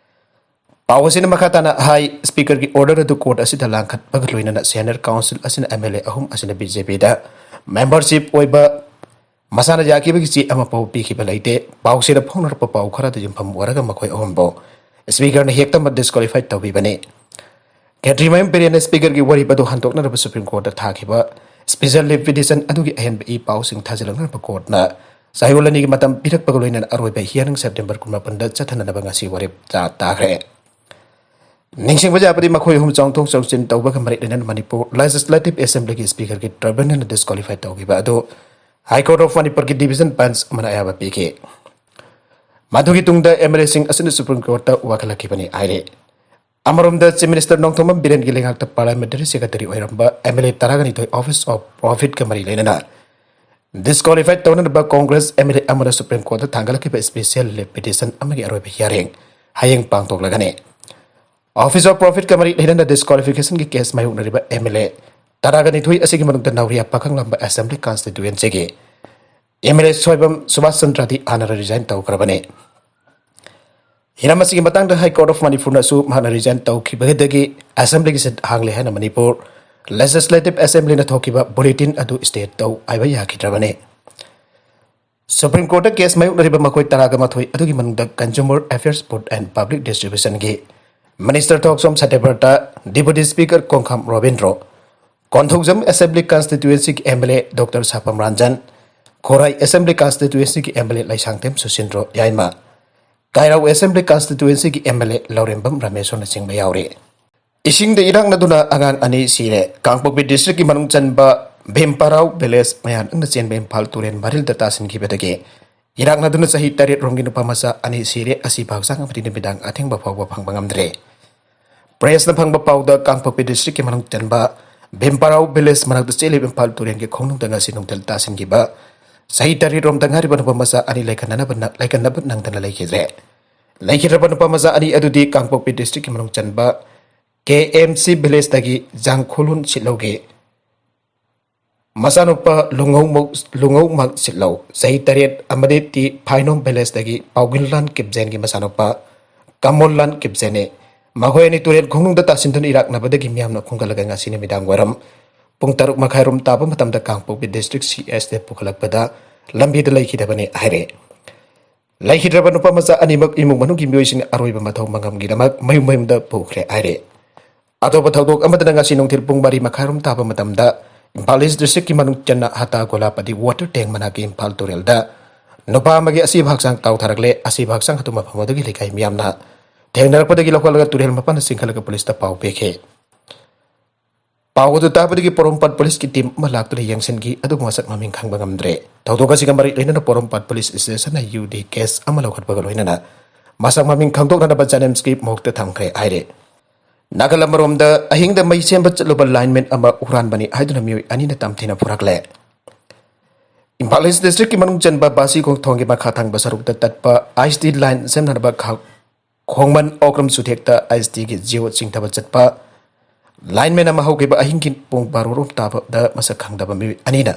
ꯄꯥꯎ ꯑꯁꯤꯅ ꯃꯈꯥ ꯇꯥꯅ ꯍꯥꯏ, ꯁ꯭ꯄꯤꯀꯔꯒꯤ ꯑꯣꯔꯗꯔ ꯑꯗꯨ ꯀꯣꯔꯠ ꯑꯁꯤꯗ ꯂꯥꯡꯈꯠꯄꯒ ꯂꯣꯏꯅꯅ ꯁꯦꯅꯤꯌꯔ ꯀꯥꯎꯟꯁꯤꯜ ꯑꯁꯤꯅ ꯑꯦꯝ ꯑꯦꯜ ꯑꯦ ꯑꯍꯨꯝ ꯑꯁꯤꯅ ꯕꯤ ꯖꯦ ꯄꯤꯗ ꯃꯦꯝꯕꯔꯁꯤꯞ ꯑꯣꯏꯕ ꯃꯁꯥꯅ ꯌꯥꯈꯤꯕꯒꯤ ꯆꯦ ꯑꯃ ꯐꯥꯎ ꯄꯤꯈꯤꯕ ꯂꯩꯇꯦ꯫ ꯄꯥꯎꯆꯦꯗ ꯐꯣꯡꯅꯔꯛꯄ ꯄꯥꯎ ꯈꯔꯗ ꯌꯨꯝꯐꯝ ꯑꯣꯏꯔꯒ ꯃꯈꯣꯏ ꯑꯍꯨꯝꯕꯨ ꯁ꯭ꯄꯤꯀꯔꯅ ꯍꯦꯛꯇꯃꯛ ꯗꯤꯁꯀ꯭ꯋꯥꯂꯤꯐꯥꯏ ꯇꯧꯕꯤꯕꯅꯤ꯫ ꯈꯦꯇ꯭ꯔꯤꯃꯌꯨꯝ ꯕꯤꯔꯦꯟꯅ ꯁ꯭ꯄꯤꯀꯔꯒꯤ ꯋꯥꯔꯦꯞ ꯑꯗꯨ ꯍꯟꯗꯣꯛꯅꯅꯕ ꯁꯨꯄ꯭ꯔꯤꯝ ꯀꯣꯔꯠꯇ ꯊꯥꯈꯤꯕ ꯁ꯭ꯄꯤꯁꯦꯜ ꯂꯤꯞ ꯄꯤꯇꯤꯁꯟ ꯑꯗꯨꯒꯤ ꯑꯍꯦꯟꯕ ꯏ ꯄꯥꯎꯁꯤꯡ ꯊꯥꯖꯤꯜꯂꯛꯅꯕ ꯀꯣꯔꯠꯅ ꯆꯌꯣꯜ ꯑꯅꯤꯒꯤ ꯃꯇꯝ ꯄꯤꯔꯛꯄꯒ ꯂꯣꯏꯅꯅ ꯑꯔꯣꯏꯕ ꯍꯤꯌꯥꯔꯤꯡ ꯁꯦꯞꯇꯦꯝꯕꯔ ꯀꯨꯟꯃꯥꯄꯟꯗ ꯆꯠꯊꯅꯅꯕ ꯉꯁꯤ ꯋꯥꯔꯦꯞ ꯆꯥ ꯇꯥꯈ꯭ꯔꯦ꯫ ꯅꯤꯡꯁꯤꯡꯕ ꯌꯥꯕꯗꯤ ꯃꯈꯣꯏ ꯑꯍꯨꯝ ꯆꯥꯎꯊꯣꯛ ꯆꯥꯎꯁꯤꯟ ꯇꯧꯕꯒ ꯃꯔꯤ ꯂꯩꯅꯅ ꯃꯅꯤꯄꯨꯔ ꯂꯦꯖꯤꯁꯂꯦꯇꯤꯚ ꯑꯦꯁꯦꯝꯕ꯭ꯂꯤꯒꯤ ꯁ꯭ꯄꯤꯀꯔꯒꯤ ꯇ꯭ꯔꯥꯏꯕꯨꯅꯦꯜꯅ ꯗꯤꯁꯀ꯭ꯋꯥꯂꯤꯐꯥꯏ ꯇꯧꯈꯤꯕ ꯑꯗꯨ ꯍꯥꯏ ꯀꯣꯔꯠ ꯑꯣꯐ ꯃꯅꯤꯄꯨꯔꯒꯤ ꯗꯤꯚꯤꯖꯟ ꯕꯦꯟꯆ ꯑꯃꯅ ꯑꯌꯥꯕ ꯄꯤꯈꯤ꯫ ꯃꯗꯨꯒꯤ ꯇꯨꯡꯗ ꯑꯦꯝ ꯑꯦꯜ ꯑꯦꯁꯤꯡ ꯑꯁꯤꯅ ꯁꯨꯄ꯭ꯔꯤꯝ ꯀꯣꯔꯠꯇ ꯋꯥꯀꯠꯂꯛꯈꯤꯕꯅꯤ ꯍꯥꯏꯔꯤ꯫ ꯑꯃꯔꯣꯝꯗ, ꯆꯤꯐ ꯃꯤꯅꯤꯁꯇꯔ ꯅꯣꯡꯊꯣꯝꯕꯝ ꯕꯤꯔꯦꯟꯒꯤ ꯂꯩꯉꯥꯛꯇ ꯄꯥꯔꯂꯤꯌꯥꯃꯦꯟꯇꯔꯤ ꯁꯦꯀ꯭ꯔꯦꯇꯔꯤ ꯑꯣꯏꯔꯝꯕ ꯑꯦꯝ ꯑꯦꯜ ꯑꯦ ꯇꯔꯥꯒꯅꯤꯊꯣꯏ ꯑꯣꯐꯤꯁ ꯑꯣꯐ ꯄ꯭ꯔꯣꯐꯤꯠꯀ ꯃꯔꯤ ꯂꯩꯅꯅ ꯗꯤꯁꯀ꯭ꯋꯥꯂꯤꯐꯥꯏ ꯇꯧꯅꯅꯕ ꯀꯣꯡꯒ꯭ꯔꯦꯁ ꯑꯦꯝ ꯑꯦꯜ ꯑꯦ ꯑꯃꯅ ꯁꯨꯄ꯭ꯔꯤꯝ ꯀꯣꯔꯠꯇ ꯊꯥꯡꯒꯠꯂꯛꯈꯤꯕ ꯁ꯭ꯄꯤꯁꯦꯜ ꯂꯤꯞ ꯄꯤꯇꯤꯁꯟ ꯑꯃꯒꯤ ꯑꯔꯣꯏꯕ ꯍꯤꯌꯥꯔꯤꯡ ꯍꯌꯦꯡ ꯄꯥꯡꯊꯣꯛꯂꯒꯅꯤ꯫ ꯑꯣꯐꯤꯁ ꯑꯣꯐ ꯄ꯭ꯔꯣꯐꯤꯠꯀ ꯃꯔꯤ ꯂꯩꯅꯅ ꯗꯤꯁꯀ꯭ꯋꯥꯂꯤꯐꯤꯀꯦꯁꯟꯒꯤ ꯀꯦꯁ ꯃꯥꯌꯣꯛꯅꯔꯤꯕ ꯑꯦꯝ ꯑꯦꯜ ꯑꯦ ꯇꯔꯥꯒꯅꯤꯊꯣꯏ ꯑꯁꯤꯒꯤ ꯃꯅꯨꯡꯗ ꯅꯧꯔꯤꯌꯥ ꯄꯥꯈꯪꯂꯝꯕ ꯑꯦꯁꯦꯝꯕ꯭ꯂꯤ ꯀꯟꯁꯇꯤꯇ꯭ꯌꯨꯌꯦꯟꯁꯤꯒꯤ ꯑꯦꯝ ꯑꯦꯜ ꯑꯦ ꯁꯣꯏꯕꯝ ꯁꯨꯕꯥꯁ ꯆꯟꯗ꯭ꯔꯗꯤ ꯍꯥꯟꯅ ꯔꯤꯖꯥꯏꯟ ꯇꯧꯈ꯭ꯔꯕꯅꯤ꯫ ꯍꯤꯔꯝ ꯑꯁꯤꯒꯤ ꯃꯇꯥꯡꯗ ꯍꯥꯏ ꯀꯣꯔꯠ ꯑꯣꯐ ꯃꯅꯤꯄꯨꯔꯅꯁꯨ ꯃꯍꯥꯛꯅ ꯔꯤꯖꯥꯏꯟ ꯇꯧꯈꯤꯕꯗꯒꯤ ꯑꯦꯁꯦꯝꯕ꯭ꯂꯤꯒꯤ ꯁꯤꯠ ꯍꯥꯡꯂꯦ ꯍꯥꯏꯅ ꯃꯅꯤꯄꯨꯔ ꯂꯦꯖꯤꯁꯂꯦꯇꯤꯚ ꯑꯦꯁꯦꯝꯕ꯭ꯂꯤꯅ ꯊꯣꯛꯈꯤꯕ ꯕꯨꯂꯦꯇꯤꯟ ꯑꯗꯨ ꯁ꯭ꯇꯦ ꯇꯧ ꯍꯥꯏꯕ ꯌꯥꯈꯤꯗ꯭ꯔꯕꯅꯤ꯫ ꯁꯨꯄ꯭ꯔꯤꯝ ꯀꯣꯔꯠꯇ ꯀꯦꯁ ꯃꯥꯌꯣꯛꯅꯔꯤꯕ ꯃꯈꯣꯏ ꯇꯔꯥꯒ ꯃꯥꯊꯣꯏ ꯑꯗꯨꯒꯤ ꯃꯅꯨꯡꯗ consumer affairs, food and public ꯗꯤꯁꯇ꯭ꯔꯤꯕ꯭ꯌꯨꯁꯟꯒꯤ minister Thokchom Satyabrata, deputy speaker Kongkham Robindro, Konthoujam assembly ꯀꯟꯁꯇꯤꯇ꯭ꯌꯨꯌꯦꯟꯁꯤꯒꯤ M L A doctor Sapam Ranjan, Khurai assembly ꯀꯟꯁꯇꯤꯇ꯭ꯌꯨꯌꯦꯟꯁꯤꯒꯤ M L A Leishangthem Susindro Yaima, Keirao assembly ꯀꯟꯁꯇꯤꯇ꯭ꯌꯨꯌꯦꯟꯁꯤꯒꯤ ꯑꯦꯝ ꯑꯦꯜ ꯑꯦ ꯂꯧꯔꯦꯝꯕꯝ ꯔꯃꯦꯁꯣꯔꯅꯆꯤꯡꯕ ꯌꯥꯎꯔꯤ꯫ ꯏꯁꯤꯡꯗ ꯏꯔꯥꯛꯅꯗꯨꯅ ꯑꯉꯥꯡ ꯑꯅꯤ ꯁꯤꯔꯦ꯫ ꯀꯥꯡꯄꯣꯛꯄꯤ district ꯀꯤ ꯃꯅꯨꯡ ꯆꯟꯕ ꯚꯤꯝꯄꯥꯔꯥꯎ village ꯃꯌꯥ ꯅꯛꯅ ꯆꯦꯟꯕ ꯏꯝꯐꯥꯜ ꯇꯨꯔꯦꯜ ꯃꯔꯤꯜꯗ ꯇꯥꯁꯤꯟꯈꯤꯕꯗꯒꯤ ꯏꯔꯥꯛꯅꯗꯨꯅ ꯆꯍꯤ ꯇꯔꯦꯠ ꯔꯣꯝꯒꯤ ꯅꯨꯄꯥ ꯃꯆꯥ ꯑꯅꯤ ꯁꯤꯔꯦ꯫ ꯑꯁꯤꯕ ꯍꯛꯆꯥꯡ ꯑꯃꯗꯤ ꯅꯨꯃꯤꯗꯥꯡ ꯑꯊꯦꯡꯕ ꯐꯥꯎꯕ ꯐꯪꯕ ꯉꯝꯗ꯭ꯔꯦ꯫ Press ꯅ ꯐꯪꯕ ꯄꯥꯎꯗ ꯀꯥꯡꯄꯣꯛꯄꯤ district ꯀꯤ ꯃꯅꯨꯡ ꯆꯟꯕ ꯚꯤꯝꯄꯥꯔꯥꯎ village ꯃꯅꯥꯛꯇ ꯆꯦꯜꯂꯤꯕ ꯏꯝꯐꯥꯜ ꯇꯨꯔꯦꯜꯒꯤ ꯈꯣꯡꯅꯨꯡꯗ ꯉꯁꯤ ꯅꯨꯡꯊꯤꯜ ꯇꯥꯁꯤꯟꯈꯤꯕ ꯆꯍꯤ ꯇꯔꯦꯠ ꯔꯣꯝꯗ ꯉꯥꯏꯔꯤꯕ ꯅꯨꯄꯥ ꯃꯆꯥ ꯑꯅꯤ ꯂꯩꯈꯠꯅꯅꯕ ꯅ-, ꯂꯩꯈꯠꯅꯕ ꯅꯪꯗꯅ ꯂꯩꯈꯤꯗ꯭ꯔꯦ꯫ ꯂꯩꯈꯤꯗ꯭ꯔꯕ ꯅꯨꯄꯥ ꯃꯆꯥ ꯑꯅꯤ ꯑꯗꯨꯗꯤ ꯀꯥꯡꯄꯣꯛꯄꯤ district ꯀꯤ ꯃꯅꯨꯡ ꯆꯟꯕ ꯀꯦ ꯑꯦꯝ ꯁꯤ village ꯇꯒꯤ ꯖꯥꯡꯈꯨꯂꯨꯟ ꯁꯤꯠꯂꯧꯒꯤ ꯃꯆꯥꯅꯨꯄꯥ ꯂꯨꯉꯧꯃꯧ-, ꯂꯨꯉꯧꯃꯥꯛ ꯁꯤꯠꯂꯧ, ꯆꯍꯤ ꯇꯔꯦꯠ, ꯑꯃꯗꯤ ꯇꯤ ꯐꯥꯏꯅꯣꯝ village ꯇꯒꯤ ꯄꯥꯎꯒꯤꯟꯂꯥꯟ ꯀꯤꯞꯖꯦꯟꯒꯤ ꯃꯆꯥꯅꯨꯄꯥ ꯀꯃꯣꯜꯂꯥꯟ ꯀꯤꯞꯖꯦꯟꯅꯤ꯫ ꯃꯈꯣꯏ ꯑꯅꯤ ꯇꯨꯔꯦꯜ ꯈꯣꯡꯅꯨꯡꯗ ꯇꯥꯁꯤꯟꯗꯨꯅ ꯏꯔꯥꯛꯅꯕꯗꯒꯤ ꯃꯤꯌꯥꯝꯅ ꯈꯣꯝꯒꯠꯂꯒ ꯉꯁꯤ ꯅꯨꯃꯤꯗꯥꯡ ꯋꯥꯏꯔꯝ ꯄꯨꯡ ꯇꯔꯨꯛ ꯃꯈꯥꯏ ꯔꯣꯝ ꯇꯥꯕ ꯃꯇꯝꯗ ꯀꯥꯡꯄꯣꯛꯄꯤ district C H ꯇ ꯄꯨꯈꯠꯂꯛꯄꯗ ꯂꯝꯕꯤꯗ ꯂꯩꯈꯤꯗꯕꯅꯤ ꯍꯥꯏꯔꯦ꯫ ꯂꯩꯈꯤꯗ꯭ꯔꯕ ꯅꯨꯄꯥ ꯃꯆꯥ ꯑꯅꯤꯃꯛ ꯏꯃꯨꯡ ꯃꯅꯨꯡꯒꯤ ꯃꯤꯑꯣꯏꯁꯤꯡꯅ ꯑꯔꯣꯏꯕ ꯃꯊꯧ ꯃꯉꯝꯒꯤꯗꯃꯛ ꯃꯌꯨꯝ ꯃꯌꯨꯝꯗ ꯄꯨꯈ꯭ꯔꯦ ꯍꯥꯏꯔꯦ꯫ ꯑꯇꯣꯞꯄ ꯊꯧꯗꯣꯛ ꯑꯃꯗꯅ ꯉꯁꯤ ꯅꯨꯡꯊꯤꯜ ꯄꯨꯡ ꯃꯔꯤ ꯃꯈꯥꯏꯔꯣꯝ ꯇꯥꯕ ꯃꯇꯝꯗ ꯏꯝꯐꯥꯜ East district ꯀꯤ ꯃꯅꯨꯡ ꯆꯟꯅ ꯍꯇꯥ ꯒꯣꯂꯥꯄꯗꯤ water tank ꯃꯅꯥꯛꯀꯤ ꯏꯝꯐꯥꯜ ꯇꯨꯔꯦꯜꯗ ꯅꯨꯄꯥ ꯑꯃꯒꯤ ꯑꯁꯤꯕ ꯍꯛꯆꯥꯡ ꯇꯥꯎꯊꯔꯛꯂꯦ꯫ ꯑꯁꯤꯕ ꯍꯛꯆꯥꯡ ꯑꯗꯨ ꯃꯐꯝ ꯑꯗꯨꯒꯤ ꯂꯩꯀꯥꯏ ꯃꯤꯌꯥꯝꯅ ꯊꯦꯡꯅꯔꯛꯄꯗꯒꯤ ꯂꯧꯈꯠꯂꯒ ꯇꯨꯔꯦꯜ ꯃꯄꯥꯟꯗ ꯆꯤꯡꯈꯠꯂꯒ ꯄꯨꯂꯤꯁꯇ ꯄꯥꯎ ꯄꯤꯈꯤ꯫ ꯄꯥꯎ ꯑꯗꯨ ꯇꯥꯕꯗꯒꯤ ꯄꯣꯔꯣꯝꯄꯥꯠ ꯄꯨꯂꯤꯁꯀꯤ team ꯑꯃ ꯂꯥꯛꯇꯨꯅ ꯌꯦꯡꯁꯤꯟꯈꯤ, ꯑꯗꯨꯕꯨ ꯃꯁꯛ ꯃꯃꯤꯡ ꯈꯪꯕ ꯉꯝꯗ꯭ꯔꯦ꯫ ꯊꯧꯗꯣꯛ ꯑꯁꯤꯒ ꯃꯔꯤ ꯂꯩꯅꯅ ꯄꯣꯔꯣꯝꯄꯥꯠ police station ꯅ ꯌꯨ ꯗꯤ case ꯑꯃ ꯂꯧꯈꯠꯄꯒ ꯂꯣꯏꯅꯅ ꯃꯁꯛ ꯃꯃꯤꯡ ꯈꯪꯗꯣꯛꯅꯅꯕ JANIMS ꯀꯤ morgue ꯇ ꯊꯝꯈ꯭ꯔꯦ ꯍꯥꯏꯔꯦ꯫ ꯅꯥꯀꯜ ꯑꯃꯔꯣꯝꯗ, ꯑꯍꯤꯡꯗ ꯃꯩ ꯁꯦꯝꯕ ꯆꯠꯂꯨꯕ lineman ꯑꯃ ꯍꯨꯔꯥꯟꯕꯅꯤ ꯍꯥꯏꯗꯨꯅ ꯃꯤꯑꯣꯏ ꯑꯅꯤꯅ ꯇꯝꯊꯤꯅ ꯐꯨꯔꯛꯂꯦ꯫ ꯏꯝꯐꯥꯜ East district ꯀꯤ ꯃꯅꯨꯡ ꯆꯟꯕ ꯕꯥꯁꯤꯈꯣꯡ ꯊꯣꯡꯒꯤ ꯃꯈꯥ ꯊꯪꯕ ꯁꯔꯨꯛꯇ ꯇꯠꯄ IST line ꯁꯦꯝꯅꯅꯕ ꯈ-, ꯈꯣꯡꯃꯟ ꯑꯣꯀ꯭ꯔꯝ ꯆꯨꯊꯦꯛꯇ IST ꯒꯤ ꯖꯤꯑꯣ ꯆꯤꯡꯊꯕ ꯆꯠꯄ lineman ꯑꯃ ꯍꯧꯈꯤꯕ ꯑꯍꯤꯡꯒꯤ ꯄꯨꯡ ꯕꯥꯔꯣ ꯔꯣꯝ ꯇꯥꯕꯗ ꯃꯁꯛ ꯈꯪꯗꯕ ꯃꯤꯑꯣꯏ ꯑꯅꯤꯅ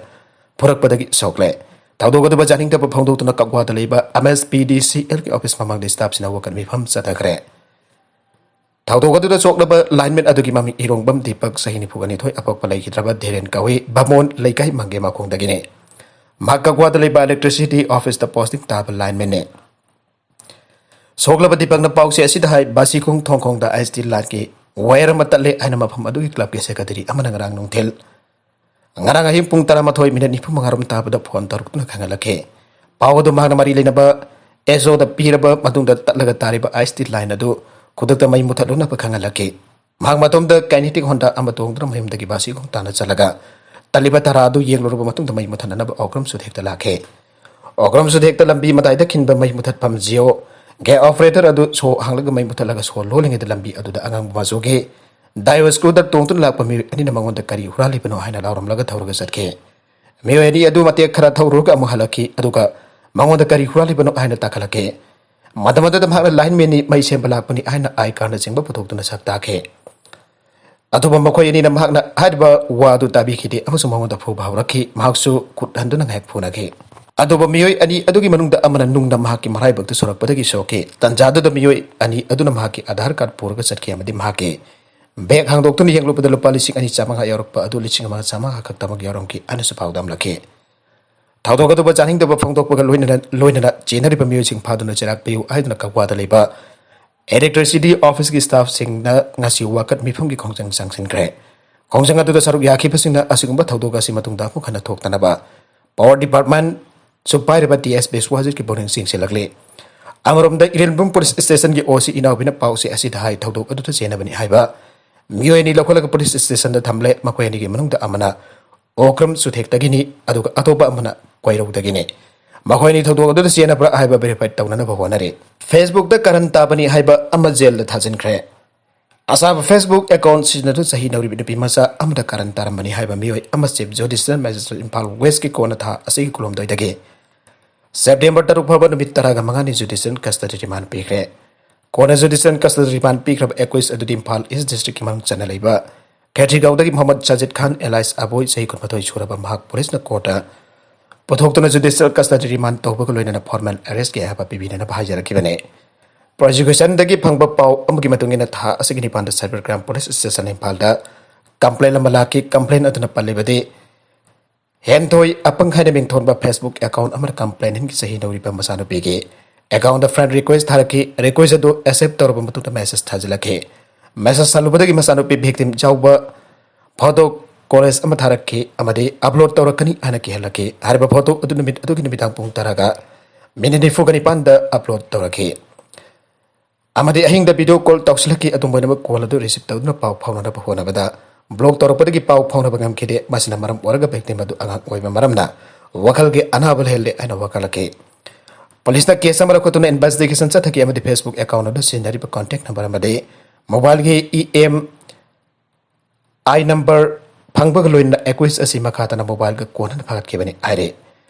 ꯐꯨꯔꯛꯄꯗꯒꯤ ꯁꯣꯛꯂꯦ꯫ ꯊꯧꯗꯣꯛ ꯑꯗꯨꯕꯨ ꯌꯥꯅꯤꯡꯗꯕ ꯐꯣꯡꯗꯣꯛꯇꯨꯅ ꯀꯛꯋꯥꯗ ꯂꯩꯕ MSPDCL ꯒꯤ office ꯃꯃꯥꯡꯗ staff ꯁꯤꯡꯅ ꯋꯥꯀꯠ ꯃꯤꯐꯝ ꯆꯠꯊꯈ꯭ꯔꯦ꯫ ꯊꯧꯗꯣꯛ ꯑꯗꯨꯗ ꯁꯣꯛꯂꯕ lineman ꯑꯗꯨꯒꯤ ꯃꯃꯤꯡ ꯏꯔꯣꯡꯕꯝ ꯗꯤꯄꯛ, ꯆꯍꯤ ꯅꯤꯐꯨ ꯅꯤꯊꯣꯏ, ꯑꯄꯣꯛꯄ ꯂꯩꯈꯤꯗ꯭ꯔꯕ ꯙꯤꯔꯦꯟ ꯀꯧꯏ, ꯕꯥꯃꯣꯟ ꯂꯩꯀꯥꯏ ꯃꯪꯒꯦ ꯃꯈꯣꯡꯗꯒꯤꯅꯤ꯫ ꯃꯍꯥꯛ ꯀꯛꯋꯥꯗ ꯂꯩꯕ electricity office ꯇ posting ꯇꯥꯕ lineman ꯅꯤ꯫ ꯁꯣꯛꯂꯕ ꯗꯤꯄꯛꯅ ꯄꯥꯎꯆꯦ ꯑꯁꯤꯗ ꯍꯥꯏ, ꯕꯥꯁꯤꯈꯣꯡ ꯊꯣꯡꯈꯣꯡꯗ IST line ꯀꯤ wire ꯑꯃ ꯇꯠꯂꯦ ꯍꯥꯏꯅ ꯃꯐꯝ ꯑꯗꯨꯒꯤ club ꯀꯤ secretary ꯑꯃꯅ ꯉꯔꯥꯡ ꯅꯨꯡꯊꯤꯜ, ꯉꯔꯥꯡ ꯑꯍꯤꯡ ꯄꯨꯡ ꯇꯔꯥꯃꯥꯊꯣꯏ minute ꯅꯤꯐꯨ ꯃꯉꯥ ꯔꯣꯝ ꯇꯥꯕꯗ phone ꯇꯧꯔꯛꯇꯨꯅ ꯈꯪꯍꯜꯂꯛꯈꯤ꯫ ꯄꯥꯎ ꯑꯗꯨ ꯃꯍꯥꯛꯅ ꯃꯔꯤ ꯂꯩꯅꯕ SO ꯗ ꯄꯤꯔꯕ ꯃꯇꯨꯡꯗ ꯇꯠꯂꯒ ꯇꯥꯔꯤꯕ IST line ꯑꯗꯨ ꯈꯨꯗꯛꯇ ꯃꯩ ꯃꯨꯊꯠꯂꯨꯅꯕ ꯈꯪꯍꯜꯂꯛꯈꯤ꯫ ꯃꯍꯥꯛ ꯃꯇꯣꯝꯗ kinetic Honda ꯑꯃ ꯇꯣꯡꯗꯨꯅ ꯃꯌꯨꯝꯗꯒꯤ ꯕꯥꯁꯤ ꯈꯣꯡ ꯇꯥꯅ ꯆꯠꯂꯒ ꯇꯜꯂꯤꯕ ꯙꯔꯥ ꯑꯗꯨ ꯌꯦꯡꯂꯨꯔꯕ ꯃꯇꯨꯡꯗ ꯃꯩ ꯃꯨꯊꯠꯅꯅꯕ ꯑꯣꯀ꯭ꯔꯝ ꯁꯨꯊꯦꯛꯇ ꯂꯥꯛꯈꯤ꯫ ꯑꯣꯀ꯭ꯔꯝ ꯁꯨꯊꯦꯛꯇ ꯂꯝꯕꯤ ꯃꯇꯥꯏꯗ ꯈꯤꯟꯕ ꯃꯩ ꯃꯨꯊꯠꯐꯝ ꯖꯤꯑꯣ ꯒꯦ ꯑꯣꯄꯔꯦꯇꯔ ꯑꯗꯨ ꯁꯣ ꯍꯥꯡꯂꯒ ꯃꯩ ꯃꯨꯊꯠꯂꯒ ꯁꯣ ꯂꯣꯜꯂꯤꯉꯩꯗ ꯂꯝꯕꯤ ꯑꯗꯨꯗ ꯑꯉꯥꯡꯕ ꯃꯆꯨꯒꯤ ꯗꯥꯏꯑꯣ ꯁ꯭ꯀꯨꯇꯔ ꯇꯣꯡꯗꯨꯅ ꯂꯥꯛꯄ ꯃꯤꯑꯣꯏ ꯑꯅꯤꯅ ꯃꯉꯣꯟꯗ ꯀꯔꯤ ꯍꯨꯔꯥꯜꯂꯤꯕꯅꯣ ꯍꯥꯏꯅ ꯂꯥꯎꯔꯝꯂꯒ ꯊꯧꯔꯒ ꯆꯠꯈꯤ꯫ ꯃꯤꯑꯣꯏ ꯑꯅꯤ ꯑꯗꯨ ꯃꯇꯦꯛ ꯈꯔ ꯊꯧꯔꯨꯔꯒ ꯑꯃꯨꯛ ꯍꯜꯂꯛꯈꯤ, ꯑꯗꯨꯒ ꯃꯉꯣꯟꯗ ꯀꯔꯤ ꯍꯨꯔꯥꯜꯂꯤꯕꯅꯣ ꯍꯥꯏꯅ ꯇꯥꯈꯠꯂꯛꯈꯤ꯫ ꯃꯇꯝ ꯑꯗꯨꯗ ꯃꯍꯥꯛꯅ lineman ꯅꯤ, ꯃꯩ ꯁꯦꯝꯕ ꯂꯥꯛꯄꯅꯤ ꯍꯥꯏꯅ I cardꯅꯆꯤꯡꯕ ꯄꯨꯊꯣꯛꯇꯨꯅ ꯁꯛ ꯇꯥꯛꯈꯤ꯫ ꯑꯗꯨꯕꯨ ꯃꯈꯣꯏ ꯑꯅꯤꯅ ꯃꯍꯥꯛꯅ ꯍꯥꯏꯔꯤꯕ ꯋꯥ ꯑꯗꯨ ꯇꯥꯕꯤꯈꯤꯗꯦ ꯑꯃꯁꯨꯡ ꯃꯉꯣꯟꯗ ꯐꯨꯕ ꯍꯧꯔꯛꯈꯤ꯫ ꯃꯍꯥꯛꯁꯨ ꯈꯨꯠ ꯍꯟꯗꯨꯅ ꯉꯥꯏꯍꯥꯛ ꯐꯨꯅꯈꯤ꯫ ꯑꯗꯨꯕꯨ ꯃꯤꯑꯣꯏ ꯑꯅꯤ ꯑꯗꯨꯒꯤ ꯃꯅꯨꯡꯗ ꯑꯃꯅ ꯅꯨꯡꯅ ꯃꯍꯥꯛꯀꯤ ꯃꯔꯥꯏꯕꯛꯇ ꯁꯣꯔꯛꯄꯗꯒꯤ ꯁꯣꯛꯈꯤ꯫ ꯇꯟꯖꯥꯗꯨꯗ ꯃꯤꯑꯣꯏ ꯑꯅꯤ ꯑꯗꯨꯅ ꯃꯍꯥꯛꯀꯤ ꯑꯥꯙꯥꯔ ꯀꯥꯔꯗ ꯄꯨꯔꯒ ꯆꯠꯈꯤ ꯑꯃꯗꯤ ꯃꯍꯥꯛꯀꯤ ꯕꯦꯒ ꯍꯥꯡꯗꯣꯛꯇꯨꯅ ꯌꯦꯡꯂꯨꯕꯗ ꯂꯨꯄꯥ ꯂꯤꯁꯤꯡ ꯑꯅꯤ ꯆꯥꯃꯉꯥ ꯌꯥꯎꯔꯛꯄ ꯑꯗꯨ ꯂꯤꯁꯤꯡ ꯑꯃꯒ ꯆꯥꯃꯉꯥ ꯈꯛꯇꯃꯛ ꯌꯥꯎꯔꯝꯈꯤ ꯍꯥꯏꯅꯁꯨ ꯄꯥꯎꯗꯝꯂꯛꯈꯤ꯫ ꯊꯧꯗꯣꯛ ꯑꯗꯨꯕꯨ ꯆꯥꯅꯤꯡꯗꯕ ꯐꯣꯡꯗꯣꯛꯄꯒ ꯂꯣꯏꯅꯅ, ꯂꯣꯏꯅꯅ ꯆꯦꯟꯅꯔꯤꯕ ꯃꯤꯑꯣꯏꯁꯤꯡ ꯐꯥꯗꯨꯅ ꯆꯩꯔꯥꯛ ꯄꯤꯌꯨ ꯍꯥꯏꯗꯨꯅ ꯀꯛꯋꯥꯗ ꯂꯩꯕ electricity officeꯀꯤ staffꯁꯤꯡꯅ ꯉꯁꯤ ꯋꯥꯀꯠ ꯃꯤꯐꯝꯒꯤ ꯈꯣꯡꯖꯪ ꯆꯪꯁꯤꯟꯈ꯭ꯔꯦ꯫ ꯈꯣꯡꯖꯪ ꯑꯗꯨꯗ ꯁꯔꯨꯛ ꯌꯥꯈꯤꯕꯁꯤꯡꯅ ꯑꯁꯤꯒꯨꯝꯕ ꯊꯧꯗꯣꯛ ꯑꯁꯤ ꯃꯇꯨꯡꯗ ꯑꯃꯨꯛ ꯍꯟꯅ ꯊꯣꯛꯇꯅꯕ power department ꯁꯨ ꯄꯥꯏꯔꯤꯕ ꯇꯤ ꯑꯦꯁ ꯕꯤꯁꯋꯥꯖꯤꯠꯀꯤ ꯄꯨꯛꯅꯤꯡ ꯆꯤꯡꯁꯤꯜꯂꯛꯂꯤ꯫ ꯑꯃꯔꯣꯝꯗ ꯏꯔꯦꯜꯕꯨꯝ police stationꯒꯤ ꯑꯣ ꯁꯤ ꯏꯅꯥꯎꯕꯤꯅ ꯄꯥꯎꯁꯦ ꯑꯁꯤꯗ ꯍꯥꯏ, ꯊꯧꯗꯣꯛ ꯑꯗꯨꯗ ꯆꯦꯟꯅꯕꯅꯤ ꯍꯥꯏꯕ ꯃꯤꯑꯣꯏ ꯑꯅꯤ ꯂꯧꯈꯠꯂꯒ police stationꯗ ꯊꯝꯂꯦ꯫ ꯃꯈꯣꯏ ꯑꯅꯤꯒꯤ ꯃꯅꯨꯡꯗ ꯑꯃꯅ ꯑꯣꯀ꯭ꯔꯝ ꯆꯨꯊꯦꯛꯇꯒꯤꯅꯤ, ꯑꯗꯨꯒ ꯑꯇꯣꯞꯄ ꯑꯃꯅ ꯀꯣꯏꯔꯧꯗꯒꯤꯅꯤ꯫ ꯃꯈꯣꯏ ꯑꯅꯤ ꯊꯧꯗꯣꯛ ꯑꯗꯨꯗ ꯆꯦꯟꯅꯕ꯭ꯔꯥ ꯍꯥꯏꯕ verify ꯇꯧꯅꯅꯕ ꯍꯣꯠꯅꯔꯤ꯫ Facebookꯇ ꯀꯔꯟ ꯇꯥꯕꯅꯤ ꯍꯥꯏꯕ ꯑꯃ ꯖꯦꯜꯗ ꯊꯥꯖꯤꯟꯈ꯭ꯔꯦ꯫ ꯑꯁꯥꯕ Facebook account ꯁꯤꯖꯤꯟꯅꯗꯨꯅ ꯆꯍꯤ ꯅꯧꯔꯤꯕ ꯅꯨꯄꯤ ꯃꯆꯥ ꯑꯃꯗ ꯀꯔꯟ ꯇꯥꯔꯝꯕꯅꯤ ꯍꯥꯏꯕ ꯃꯤꯑꯣꯏ ꯑꯃ Chief Judicial Magistrate ꯏꯝꯐꯥꯜ Westꯀꯤ ꯀꯣꯟꯅ ꯊꯥ ꯑꯁꯤꯒꯤ ꯀꯨꯟꯍꯨꯝꯗꯣꯏꯗꯒꯤ September ꯇꯔꯨꯛ ꯐꯥꯎꯕ ꯅꯨꯃꯤꯠ ꯇꯔꯥꯒ ꯃꯉꯥꯅꯤ judicial custody remand ꯄꯤꯈ꯭ꯔꯦ꯫ ꯀꯣꯟꯅ judicial custody remand ꯄꯤꯈ꯭ꯔꯕ ꯑꯦꯀ꯭ꯌꯨꯖ ꯑꯗꯨꯗꯤ ꯏꯝꯐꯥꯜ East Districtꯀꯤ ꯃꯅꯨꯡ ꯆꯟꯅ ꯂꯩꯕ ꯈꯦꯇ꯭ꯔꯤꯒꯥꯎꯗꯒꯤ ꯃꯣꯍꯝꯃꯗ ꯁꯥꯖꯤꯗ ꯈꯥꯟ alias ꯑꯕꯣꯏ, ꯆꯍꯤ ꯀꯨꯟꯃꯥꯊꯣꯏ ꯁꯨꯔꯕ ꯃꯍꯥꯛ ꯄꯨꯂꯤꯁꯅ ꯀꯣꯔꯠꯇ ꯄꯨꯊꯣꯛꯇꯨꯅ judicial custody remand ꯇꯧꯕꯒ ꯂꯣꯏꯅꯅ formal arrestꯀꯤ ꯑꯌꯥꯕ ꯄꯤꯕꯤꯅꯅꯕ ꯍꯥꯏꯖꯔꯛꯈꯤꯕꯅꯤ꯫ Prosecutionꯗꯒꯤ ꯐꯪꯕ ꯄꯥꯎ ꯑꯃꯒꯤ ꯃꯇꯨꯡ ꯏꯟꯅ ꯊꯥ ꯑꯁꯤꯒꯤ ꯅꯤꯄꯥꯟꯗ Cyber Crime Police Station ꯏꯝꯐꯥꯜꯗ complaint ꯑꯃ ꯂꯥꯛꯈꯤ꯫ Complaint ꯑꯗꯨꯅ ꯄꯜꯂꯤꯕꯗꯤ ꯍꯦꯟꯊꯣꯏ ꯑꯄꯪ ꯍꯥꯏꯅ ꯃꯤꯡꯊꯣꯟꯕ Facebook account ꯑꯃꯅ complainantꯀꯤ ꯆꯍꯤ ꯅꯧꯔꯤꯕ ꯃꯆꯥꯅꯨꯄꯤꯒꯤ accountꯇ friend request ꯊꯥꯔꯛꯈꯤ꯫ Request ꯑꯗꯨ accept ꯇꯧꯔꯕ ꯃꯇꯨꯡꯗ message ꯊꯥꯖꯤꯜꯂꯛꯈꯤ꯫ Message ꯍꯜꯂꯨꯕꯗꯒꯤ ꯃꯆꯥꯅꯨꯄꯤ victim ꯌꯥꯎꯕ photo collage ꯑꯃ ꯊꯥꯔꯛꯈꯤ ꯑꯃꯗꯤ upload ꯇꯧꯔꯛꯀꯅꯤ ꯍꯥꯏꯅ ꯀꯤꯍꯜꯂꯛꯈꯤ꯫ ꯍꯥꯏꯔꯤꯕ photo ꯑꯗꯨ ꯅꯨꯃꯤꯠ ꯑꯗꯨꯒꯤ ꯅꯨꯃꯤꯗꯥꯡ ꯄꯨꯡ ꯇꯔꯥꯒ minute ꯅꯤꯐꯨꯒ ꯅꯤꯄꯥꯟꯗ upload ꯇꯧꯔꯛꯈꯤ꯫ ꯑꯃꯗꯤ ꯑꯍꯤꯡꯗ ꯚꯤꯗꯤꯑꯣ ꯀꯣꯜ ꯇꯧꯁꯤꯜꯂꯛꯈꯤ꯫ ꯑꯗꯨꯝ ꯑꯣꯏꯅꯃꯛ, ꯀꯣꯜ ꯑꯗꯨ ꯔꯤꯁꯤꯞ ꯇꯧꯗꯨꯅ ꯄꯥꯎ ꯐꯥꯎꯅꯅꯕ ꯍꯣꯠꯅꯕꯗ ꯕ꯭ꯂꯣꯛ ꯇꯧꯔꯛꯄꯗꯒꯤ ꯄꯥꯎ ꯐꯥꯎꯅꯕ ꯉꯝꯈꯤꯗꯦ꯫ ꯃꯁꯤꯅ ꯃꯔꯝ ꯑꯣꯏꯔꯒ ꯚꯤꯛꯇꯤꯝ ꯑꯗꯨ ꯑꯉꯥꯡ ꯑꯣꯏꯕ ꯃꯔꯝꯅ ꯋꯥꯈꯜꯒꯤ ꯑꯅꯥꯕ ꯂꯩꯍꯜꯂꯦ ꯍꯥꯏꯅ ꯋꯥꯀꯠꯂꯛꯈꯤ꯫ ꯄꯨꯂꯤꯁꯅ ꯀꯦꯁ ꯑꯃ ꯂꯧꯈꯠꯇꯨꯅ ꯏꯟꯚꯦꯁꯇꯤꯒꯦꯁꯟ ꯆꯠꯊꯈꯤ ꯑꯃꯗꯤ Facebook ꯑꯦꯀꯥꯎꯟ ꯑꯗꯨ ꯁꯤꯖꯤꯟꯅꯔꯤꯕ ꯀꯣꯟꯇꯦꯛ ꯅꯝꯕꯔ ꯑꯃꯗꯤ ꯃꯣꯕꯥꯏꯜꯒꯤ ꯏ ꯑꯦꯝ ꯑꯥꯏ ꯅꯝꯕꯔ ꯐꯪꯕꯒ ꯂꯣꯏꯅꯅ ꯑꯦꯀ꯭ꯌꯨꯁ ꯑꯁꯤ ꯃꯈꯥ ꯇꯥꯅ ꯃꯣꯕꯥꯏꯜꯒ ꯀꯣꯟꯅꯅ ꯐꯥꯒꯠꯈꯤꯕꯅꯤ ꯍꯥꯏꯔꯤ꯫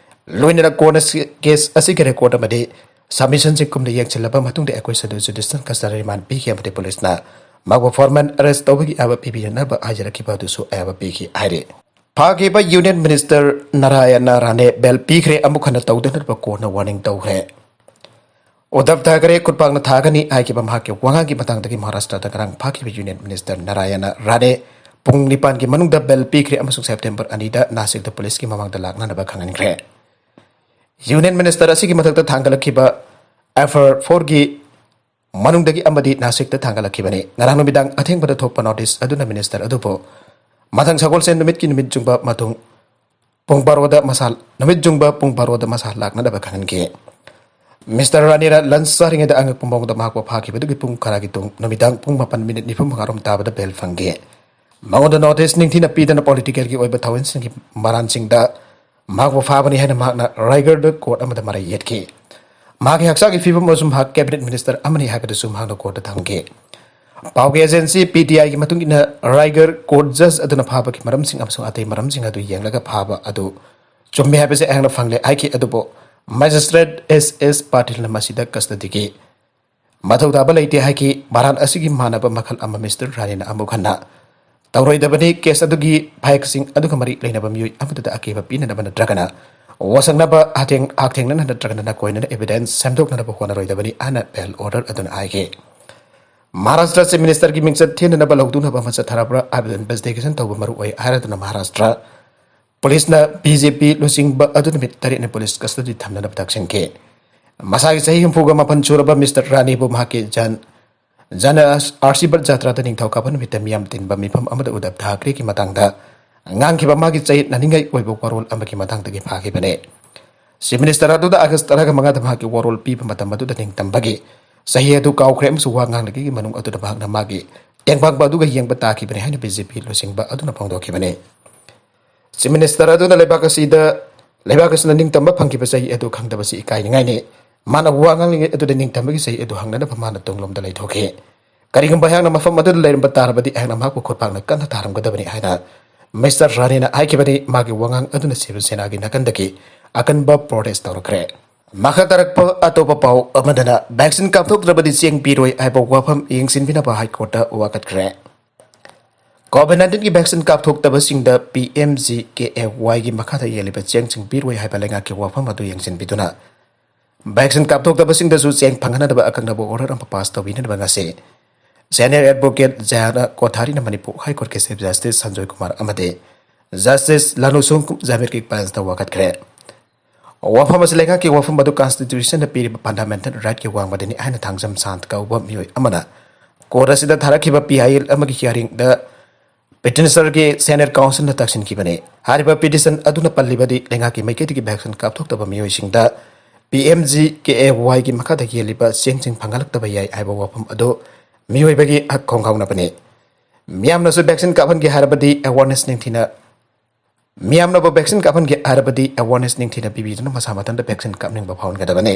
ꯂꯣꯏꯅꯅ ꯀꯣꯟꯅ ꯁꯤ-, ꯀꯦꯁ ꯑꯁꯤꯒꯤ ꯔꯦꯀꯣꯔꯗ ꯑꯃꯗꯤ ꯁꯕꯃꯤꯁꯟꯁꯤꯡ ꯀꯨꯞꯅ ꯌꯦꯡꯁꯤꯜꯂꯕ ꯃꯇꯨꯡꯗ ꯑꯦꯀ꯭ꯌꯨꯁ ꯑꯗꯨ ꯖꯨꯗꯤꯁꯤꯌꯦꯜ ꯀꯁꯇꯗꯤ ꯔꯤꯃꯥꯟ ꯄꯤꯈꯤ ꯑꯃꯗꯤ ꯄꯨꯂꯤꯁꯅ ꯃꯥꯕꯨ ꯐꯣꯔꯃꯦꯜ ꯑꯔꯦꯁ ꯇꯧꯕꯒꯤ ꯑꯌꯥꯕ ꯄꯤꯕꯤꯅꯅꯕ ꯍꯥꯏꯖꯔꯛꯈꯤꯕ ꯑꯗꯨꯁꯨ ꯑꯌꯥꯕ ꯄꯤꯈꯤ ꯍꯥꯏꯔꯤ꯫ ꯐꯥꯈꯤꯕ ꯌꯨꯅꯤꯌꯟ ꯃꯤꯅꯤꯁꯇꯔ ꯅꯥꯔꯥꯌꯅ ꯔꯥꯅꯦ ꯕꯦꯜ ꯄꯤꯈ꯭ꯔꯦ, ꯑꯃꯨꯛ ꯍꯟꯅ ꯇꯧꯗꯅꯕ ꯀꯣꯔꯠꯅ ꯋꯥꯔꯅꯤꯡ ꯇꯧꯈ꯭ꯔꯦ꯫ ꯎꯗꯙꯕ ꯊꯥꯀꯔꯦ ꯈꯨꯠꯄꯥꯛꯅ ꯊꯥꯒꯅꯤ ꯍꯥꯏꯈꯤꯕ ꯃꯍꯥꯛꯀꯤ ꯋꯥꯉꯥꯡꯒꯤ ꯃꯇꯥꯡꯗꯒꯤ ꯃꯍꯥꯔꯥꯁꯇ꯭ꯔꯗ ꯉꯔꯥꯡ ꯐꯥꯈꯤꯕ ꯌꯨꯅꯤꯌꯟ ꯃꯤꯅꯤꯁꯇꯔ ꯅꯥꯔꯥꯌꯅ ꯔꯥꯅꯦ ꯄꯨꯡ ꯅꯤꯄꯥꯟꯒꯤ ꯃꯅꯨꯡꯗ ꯕꯦꯜ ꯄꯤꯈ꯭ꯔꯦ ꯑꯃꯁꯨꯡ ꯁꯦꯞꯇꯦꯝꯕꯔ ꯑꯅꯤꯗ ꯅꯥꯁꯤꯛꯇ ꯄꯨꯂꯤꯁꯀꯤ ꯃꯃꯥꯡꯗ ꯂꯥꯛꯅꯅꯕ ꯈꯪꯍꯟꯈ꯭ꯔꯦ꯫ ꯌꯨꯅꯤꯌꯟ ꯃꯤꯅꯤꯁꯇꯔ ꯑꯁꯤꯒꯤ ꯃꯊꯛꯇ ꯊꯥꯡꯒꯠꯂꯛꯈꯤꯕ ꯑꯦꯐ ꯑꯥꯏ ꯑꯥꯔ ꯐꯣꯔꯒꯤ ꯃꯅꯨꯡꯗꯒꯤ ꯑꯃꯗꯤ ꯅꯥꯁꯤꯛꯇ ꯊꯥꯡꯒꯠꯂꯛꯈꯤꯕꯅꯤ꯫ ꯉꯔꯥꯡ ꯅꯨꯃꯤꯗꯥꯡ ꯑꯊꯦꯡꯕꯗ ꯊꯣꯛꯄ ꯅꯣꯇꯤꯁ ꯑꯗꯨꯅ ꯃꯤꯅꯤꯁꯇꯔ ꯑꯗꯨꯕꯨ ꯃꯊꯪ ꯁꯒꯣꯜꯁꯦꯟ ꯅꯨꯃꯤꯠꯀꯤ ꯅꯨꯃꯤꯠ ꯆꯨꯡꯕ ꯃꯊꯨꯡ ꯄꯨꯡ ꯕꯥꯔꯣꯗ ꯃꯁꯥ, ꯅꯨꯃꯤꯠ ꯆꯨꯡꯕ ꯄꯨꯡ ꯕꯥꯔꯣꯗ ꯃꯁꯥ ꯂꯥꯛꯅꯅꯕ ꯈꯪꯍꯟꯈꯤ꯫ ꯃꯤꯁꯇꯔ ꯔꯥꯅꯤꯅ ꯂꯟꯆ ꯆꯥꯔꯤꯉꯩꯗ ꯑꯉꯛꯄ ꯃꯑꯣꯡꯗ ꯃꯍꯥꯛꯄꯨ ꯐꯥꯈꯤꯕꯗꯨꯒꯤ ꯄꯨꯡ ꯈꯔꯒꯤ ꯇꯨꯡ ꯅꯨꯃꯤꯗꯥꯡ ꯄꯨꯡ ꯃꯥꯄꯟ ꯃꯤꯅꯤꯠ ꯅꯤꯐꯨ ꯃꯉꯥꯔꯣꯝ ꯇꯥꯕꯗ ꯕꯦꯜ ꯐꯪꯈꯤ꯫ ꯃꯉꯣꯟꯗ ꯅꯣꯇꯤꯁ ꯅꯤꯡꯊꯤꯅ ꯄꯤꯗꯅ ꯄꯣꯂꯤꯇꯤꯀꯦꯜꯒꯤ ꯑꯣꯏꯕ ꯊꯧꯑꯣꯡꯁꯤꯡꯒꯤ ꯃꯔꯥꯟꯁꯤꯡꯗ ꯃꯍꯥꯛꯄꯨ ꯐꯥꯕꯅꯤ ꯍꯥꯏꯅ ꯃꯍꯥꯛꯅ ꯔꯥꯏꯒꯔꯗ ꯀꯣꯔꯠ ꯑꯃꯗ ꯃꯔꯩ ꯌꯦꯠꯈꯤ꯫ ꯃꯍꯥꯛꯀꯤ ꯍꯛꯆꯥꯡꯒꯤ ꯐꯤꯕꯝ ꯑꯃꯁꯨꯡ ꯃꯍꯥꯛ ꯀꯦꯕꯤꯅꯦꯠ ꯃꯤꯅꯤꯁꯇꯔ ꯑꯃꯅꯤ ꯍꯥꯏꯕꯗꯨꯁꯨ ꯃꯍꯥꯛꯅ ꯀꯣꯔꯠꯇ ꯊꯝꯈꯤ꯫ ꯄꯥꯎꯒꯤ ꯑꯦꯖꯦꯟꯁꯤ ꯄꯤ ꯇꯤ ꯑꯥꯏꯒꯤ ꯃꯇꯨꯡ ꯏꯟꯅ, ꯔꯥꯏꯒꯔ ꯀꯣꯔꯠ ꯖꯖ ꯑꯗꯨꯅ ꯐꯥꯕꯒꯤ ꯃꯔꯝꯁꯤꯡ ꯑꯃꯁꯨꯡ ꯑꯇꯩ ꯃꯔꯝꯁꯤꯡ ꯑꯗꯨ ꯌꯦꯡꯂꯒ ꯐꯥꯕ ꯑꯗꯨ ꯆꯨꯝꯃꯤ ꯍꯥꯏꯕꯁꯤ ꯑꯩꯍꯥꯛꯅ ꯐꯪꯂꯦ ꯍꯥꯏꯈꯤ꯫ ꯑꯗꯨꯕꯨ ꯃꯦꯖꯤꯁꯇ꯭ꯔꯦꯠ ꯑꯦꯁ ꯑꯦꯁ ꯄꯥꯇꯤꯜꯅ ꯃꯁꯤꯗ ꯀꯁꯇꯗꯤꯒꯤ ꯃꯊꯧ ꯇꯥꯕ ꯂꯩꯇꯦ ꯍꯥꯏꯈꯤ꯫ ꯃꯔꯥꯟ ꯑꯁꯤꯒꯤ ꯃꯥꯟꯅꯕ ꯃꯈꯜ ꯑꯃ ꯃꯤꯁꯇꯔ ꯔꯥꯅꯤꯅ ꯑꯃꯨꯛ ꯍꯟꯅ ꯇꯧꯔꯣꯏꯗꯕꯅꯤ꯫ ꯀꯦꯁ ꯑꯗꯨꯒꯤ ꯐꯥꯏꯜꯁꯤꯡ ꯑꯗꯨꯒ ꯃꯔꯤ ꯂꯩꯅꯕ ꯃꯤꯑꯣꯏ ꯑꯃꯗꯨꯗ ꯑꯀꯤꯕ ꯄꯤꯅꯅꯕ ꯅꯠꯇ꯭ꯔꯒꯅ ꯋꯥꯁꯛꯅꯕ, ꯍꯛꯊꯦꯡ-, ꯍꯛꯊꯦꯡꯅꯅ ꯅꯠꯇ꯭ꯔꯒꯅ ꯅꯀꯣꯏꯅꯅ ꯑꯦꯚꯤꯗꯦꯟꯁ ꯁꯦꯝꯗꯣꯛꯅꯅꯕ ꯍꯣꯠꯅꯔꯣꯏꯗꯕꯅꯤ ꯍꯥꯏꯅ ꯕꯦꯜ ꯑꯣꯔꯗꯔ ꯑꯗꯨꯅ ꯍꯥꯏꯈꯤ꯫ ꯃꯍꯥꯔꯥꯁꯇ꯭ꯔ ꯆꯤꯐ ꯃꯤꯅꯤꯁꯇꯔꯒꯤ ꯃꯤꯡꯆꯠ ꯊꯤꯅꯅꯕ ꯂꯧꯗꯨꯅꯕ ꯑꯃ ꯆꯠꯊꯔꯕ꯭ꯔꯥ ꯍꯥꯏꯕꯗꯨ ꯏꯟꯚꯦꯁꯇꯤꯒꯦꯁꯟ ꯇꯧꯕ ꯃꯔꯨ ꯑꯣꯏ ꯍꯥꯏꯔꯗꯨꯅ ꯃꯍꯥꯔꯥꯁꯇ꯭ꯔ ꯄꯨꯂꯤꯁꯅ ꯕꯤ ꯖꯦ ꯄꯤ ꯂꯨꯆꯤꯡꯕ ꯑꯗꯨ ꯅꯨꯃꯤꯠ ꯇꯔꯦꯠꯅꯤ ꯄꯨꯂꯤꯁ ꯀꯁꯇꯗꯤ ꯊꯝꯅꯅꯕ ꯇꯛꯁꯤꯟꯈꯤ꯫ ꯃꯁꯥꯒꯤ ꯆꯍꯤ ꯍꯨꯝꯐꯨꯒ ꯃꯥꯄꯟ ꯁꯨꯔꯕ ꯃꯤꯁꯇꯔ ꯔꯥꯅꯤꯕꯨ ꯃꯍꯥꯛꯀꯤ ꯖꯟ, ꯖꯟ ꯑꯥꯔꯁꯤꯕꯥꯗ ꯖꯥꯇ꯭ꯔꯥꯗ ꯅꯤꯡꯊꯧꯀꯥꯕ ꯅꯨꯃꯤꯠꯇ ꯃꯤꯌꯥꯝ ꯇꯤꯟꯕ ꯃꯤꯐꯝ ꯑꯃꯗ ꯎꯗꯕ ꯊꯥꯀ꯭ꯔꯦꯒꯤ ꯃꯇꯥꯡꯗ ꯉꯥꯡꯈꯤꯕ ꯃꯥꯒꯤ ꯆꯌꯦꯠꯅꯅꯤꯡꯉꯥꯏ ꯑꯣꯏꯕ ꯋꯥꯔꯣꯜ ꯑꯃꯒꯤ ꯃꯇꯥꯡꯗꯒꯤ ꯐꯥꯈꯤꯕꯅꯤ꯫ ꯆꯤꯐ ꯃꯤꯅꯤꯁꯇꯔ ꯑꯗꯨꯗ ꯑꯥꯒꯁ ꯇꯔꯥꯃꯉꯥꯗ ꯃꯍꯥꯛꯀꯤ ꯋꯥꯔꯣꯜ ꯄꯤꯕ ꯃꯇꯝ ꯑꯗꯨꯗ ꯅꯤꯡꯇꯝꯕꯒꯤ ꯆꯍꯤ ꯑꯗꯨ ꯀꯥꯎꯈ꯭ꯔꯦ ꯑꯃꯁꯨꯡ ꯋꯥ ꯉꯥꯡꯂꯤꯉꯩꯒꯤ ꯃꯅꯨꯡ ꯑꯗꯨꯗ ꯃꯍꯥꯛꯅ ꯃꯥꯒꯤ ꯇꯦꯡꯕꯥꯡꯕ ꯑꯗꯨꯒ ꯌꯦꯡꯕ ꯇꯥꯈꯤꯕꯅꯤ ꯍꯥꯏꯅ ꯕꯤ ꯖꯦ ꯄꯤ ꯂꯨꯆꯤꯡꯕ ꯑꯗꯨꯅ ꯐꯣꯡꯗꯣꯛꯈꯤꯕꯅꯤ꯫ ꯆꯤꯐ ꯃꯤꯅꯤꯁꯇꯔ ꯑꯗꯨꯅ ꯂꯩꯕꯥꯛ ꯑꯁꯤꯗ, ꯂꯩꯕꯥꯛ ꯑꯁꯤꯅ ꯅꯤꯡꯇꯝꯕ ꯐꯪꯈꯤꯕ ꯆꯍꯤ ꯑꯗꯨ ꯈꯪꯗꯕꯁꯤ ꯏꯀꯥꯏꯅꯤꯡꯉꯥꯏꯅꯤ꯫ ꯃꯥꯅ ꯋꯥ ꯉꯥꯡꯂꯤꯉꯩ ꯑꯗꯨꯗ ꯅꯤꯡꯇꯝꯕꯒꯤ ꯆꯍꯤ ꯑꯗꯨ ꯍꯪꯅꯅꯕ ꯃꯥꯅ ꯇꯨꯡꯂꯣꯝꯗ ꯂꯩꯊꯣꯛꯈꯤ꯫ ꯀꯔꯤꯒꯨꯝꯕ ꯑꯩꯍꯥꯛꯅ ꯃꯐꯝ ꯑꯗꯨꯗ ꯂꯩꯔꯝꯕ ꯇꯥꯔꯕꯗꯤ ꯑꯩꯍꯥꯛꯅ ꯃꯍꯥꯛꯄꯨ ꯈꯨꯠꯄꯥꯛꯅ ꯀꯟꯅ ꯊꯥꯔꯝꯒꯗꯕꯅꯤ ꯍꯥꯏꯅ ꯃꯤꯁꯇꯔ ꯔꯥꯅꯦꯅ ꯍꯥꯏꯈꯤꯕꯅꯤ꯫ ꯃꯥꯒꯤ ꯋꯥꯉꯥꯡ ꯑꯗꯨꯅ ꯁꯤꯕ ꯁꯦꯅꯥꯒꯤ ꯅꯥꯀꯟꯗꯒꯤ ꯑꯀꯟꯕ ꯄ꯭ꯔꯣꯇꯦꯁ ꯇꯧꯔꯛꯈ꯭ꯔꯦ꯫ ꯃꯈꯥ ꯇꯥꯔꯛꯄ ꯑꯇꯣꯞꯄ ꯄꯥꯎ ꯑꯃꯗꯅ, ꯚꯦꯛꯁꯤꯟ ꯀꯥꯞꯊꯣꯛꯇ꯭ꯔꯕꯗꯤ ꯆꯦꯡ ꯄꯤꯔꯣꯏ ꯍꯥꯏꯕ ꯋꯥꯐꯝ ꯌꯦꯡꯁꯤꯟꯕꯤꯅꯕ ꯍꯥꯏ ꯀꯣꯔꯠꯇ ꯋꯥꯀꯠꯈ꯭ꯔꯦ꯫ ꯀꯣꯚꯤꯗ ꯅꯥꯏꯟꯇꯤꯟꯒꯤ vaccine ꯀꯥꯞꯊꯣꯛꯇꯕꯁꯤꯡꯗ P M G K A ꯋꯥꯏꯒꯤ ꯃꯈꯥꯗ ꯌꯦꯜꯂꯤꯕ ꯆꯦꯡꯁꯤꯡ ꯄꯤꯔꯣꯏ ꯍꯥꯏꯕ ꯂꯩꯉꯥꯛꯀꯤ ꯋꯥꯐꯝ ꯑꯗꯨ ꯌꯦꯡꯁꯤꯟꯕꯤꯗꯨꯅ, ꯚꯦꯛꯁꯤꯟ ꯀꯥꯞꯊꯣꯛꯇꯕꯁꯤꯡꯗꯁꯨ ꯆꯦꯡ ꯐꯪꯍꯟꯅꯕ ꯑꯀꯛꯅꯕ ꯑꯣꯔꯗꯔ ꯑꯃ ꯄꯥꯁ ꯇꯧꯕꯤꯅꯕ ꯉꯁꯤ ꯁꯦꯅꯤꯌꯔ ꯑꯦꯗꯚꯣꯀꯦꯠ ꯖꯌꯥꯅ ꯀꯣꯊꯥꯔꯤꯅ ꯃꯅꯤꯄꯨꯔ ꯍꯥꯏ ꯀꯣꯔꯠꯀꯤ ꯆꯤꯐ ꯖꯁꯇꯤꯁ ꯁꯟꯖꯣꯏ ꯀꯨꯃꯥꯔ ꯑꯃꯗꯤ ꯖꯁꯇꯤꯁ ꯂꯥꯅꯨꯁꯣꯡ ꯖꯥꯃꯤꯔꯒꯤ ꯕꯦꯟꯁꯇ ꯋꯥꯀꯠꯈ꯭ꯔꯦ꯫ ꯋꯥꯐꯝ ꯑꯁꯤ ꯂꯩꯉꯥꯛꯀꯤ ꯋꯥꯐꯝ ꯑꯗꯨ ꯀꯟꯁꯇꯤꯇ꯭ꯌꯨꯁꯟꯅ ꯄꯤꯔꯤꯕ ꯐꯟꯗꯥꯃꯦꯟꯇꯦꯜ ꯔꯥꯏꯠꯀꯤ ꯋꯥꯡꯃꯗꯅꯤ ꯍꯥꯏꯅ ꯊꯥꯡꯖꯝ ꯁꯥꯟꯇ ꯀꯧꯕ ꯃꯤꯑꯣꯏ ꯑꯃꯅ ꯀꯣꯔꯠ ꯑꯁꯤꯗ ꯊꯥꯔꯛꯈꯤꯕ ꯄꯤ ꯑꯥꯏ ꯑꯦꯜ ꯑꯃꯒꯤ ꯍꯤꯌꯥꯔꯤꯡꯗ ꯄꯤꯇꯤꯁꯅꯔꯒꯤ ꯁꯦꯅꯤꯌꯔ ꯀꯥꯎꯟꯁꯤꯜꯅ ꯇꯛꯁꯤꯟꯈꯤꯕꯅꯤ꯫ ꯍꯥꯏꯔꯤꯕ ꯄꯤꯇꯤꯁꯟ ꯑꯗꯨꯅ ꯄꯜꯂꯤꯕꯗꯤ ꯂꯩꯉꯥꯛꯀꯤ ꯃꯥꯏꯀꯩꯗꯒꯤ ꯚꯦꯛꯁꯤꯟ ꯀꯥꯞꯊꯣꯛꯇꯕ ꯃꯤꯑꯣꯏꯁꯤꯡꯗ P M G K A ꯋꯥꯏꯒꯤ ꯃꯈꯥꯗ ꯌꯦꯜꯂꯤꯕ ꯆꯦꯡꯁꯤꯡ ꯐꯪꯍꯜꯂꯛꯇꯕ ꯌꯥꯏ ꯍꯥꯏꯕ ꯋꯥꯐꯝ ꯑꯗꯨ ꯃꯤꯑꯣꯏꯕꯒꯤ ꯍꯛ ꯈꯣꯡꯒꯥꯎꯅꯕꯅꯤ꯫ ꯃꯤꯌꯥꯝꯅꯁꯨ ꯚꯦꯛꯁꯤꯟ ꯀꯥꯞꯍꯟꯒꯦ ꯍꯥꯏꯔꯕꯗꯤ ꯑꯦꯋꯥꯔꯅꯦꯁ ꯅꯤꯡꯊꯤꯅ, ꯃꯤꯌꯥꯝꯅꯕꯨ ꯚꯦꯛꯁꯤꯟ ꯀꯥꯞꯍꯟꯒꯦ ꯍꯥꯏꯔꯕꯗꯤ ꯑꯦꯋꯥꯔꯅꯦꯁ ꯅꯤꯡꯊꯤꯅ ꯄꯤꯕꯤꯗꯨꯅ ꯃꯁꯥ ꯃꯊꯟꯇ ꯚꯦꯛꯁꯤꯟ ꯀꯥꯞꯅꯤꯡꯕ ꯐꯥꯎꯍꯟꯒꯗꯕꯅꯤ꯫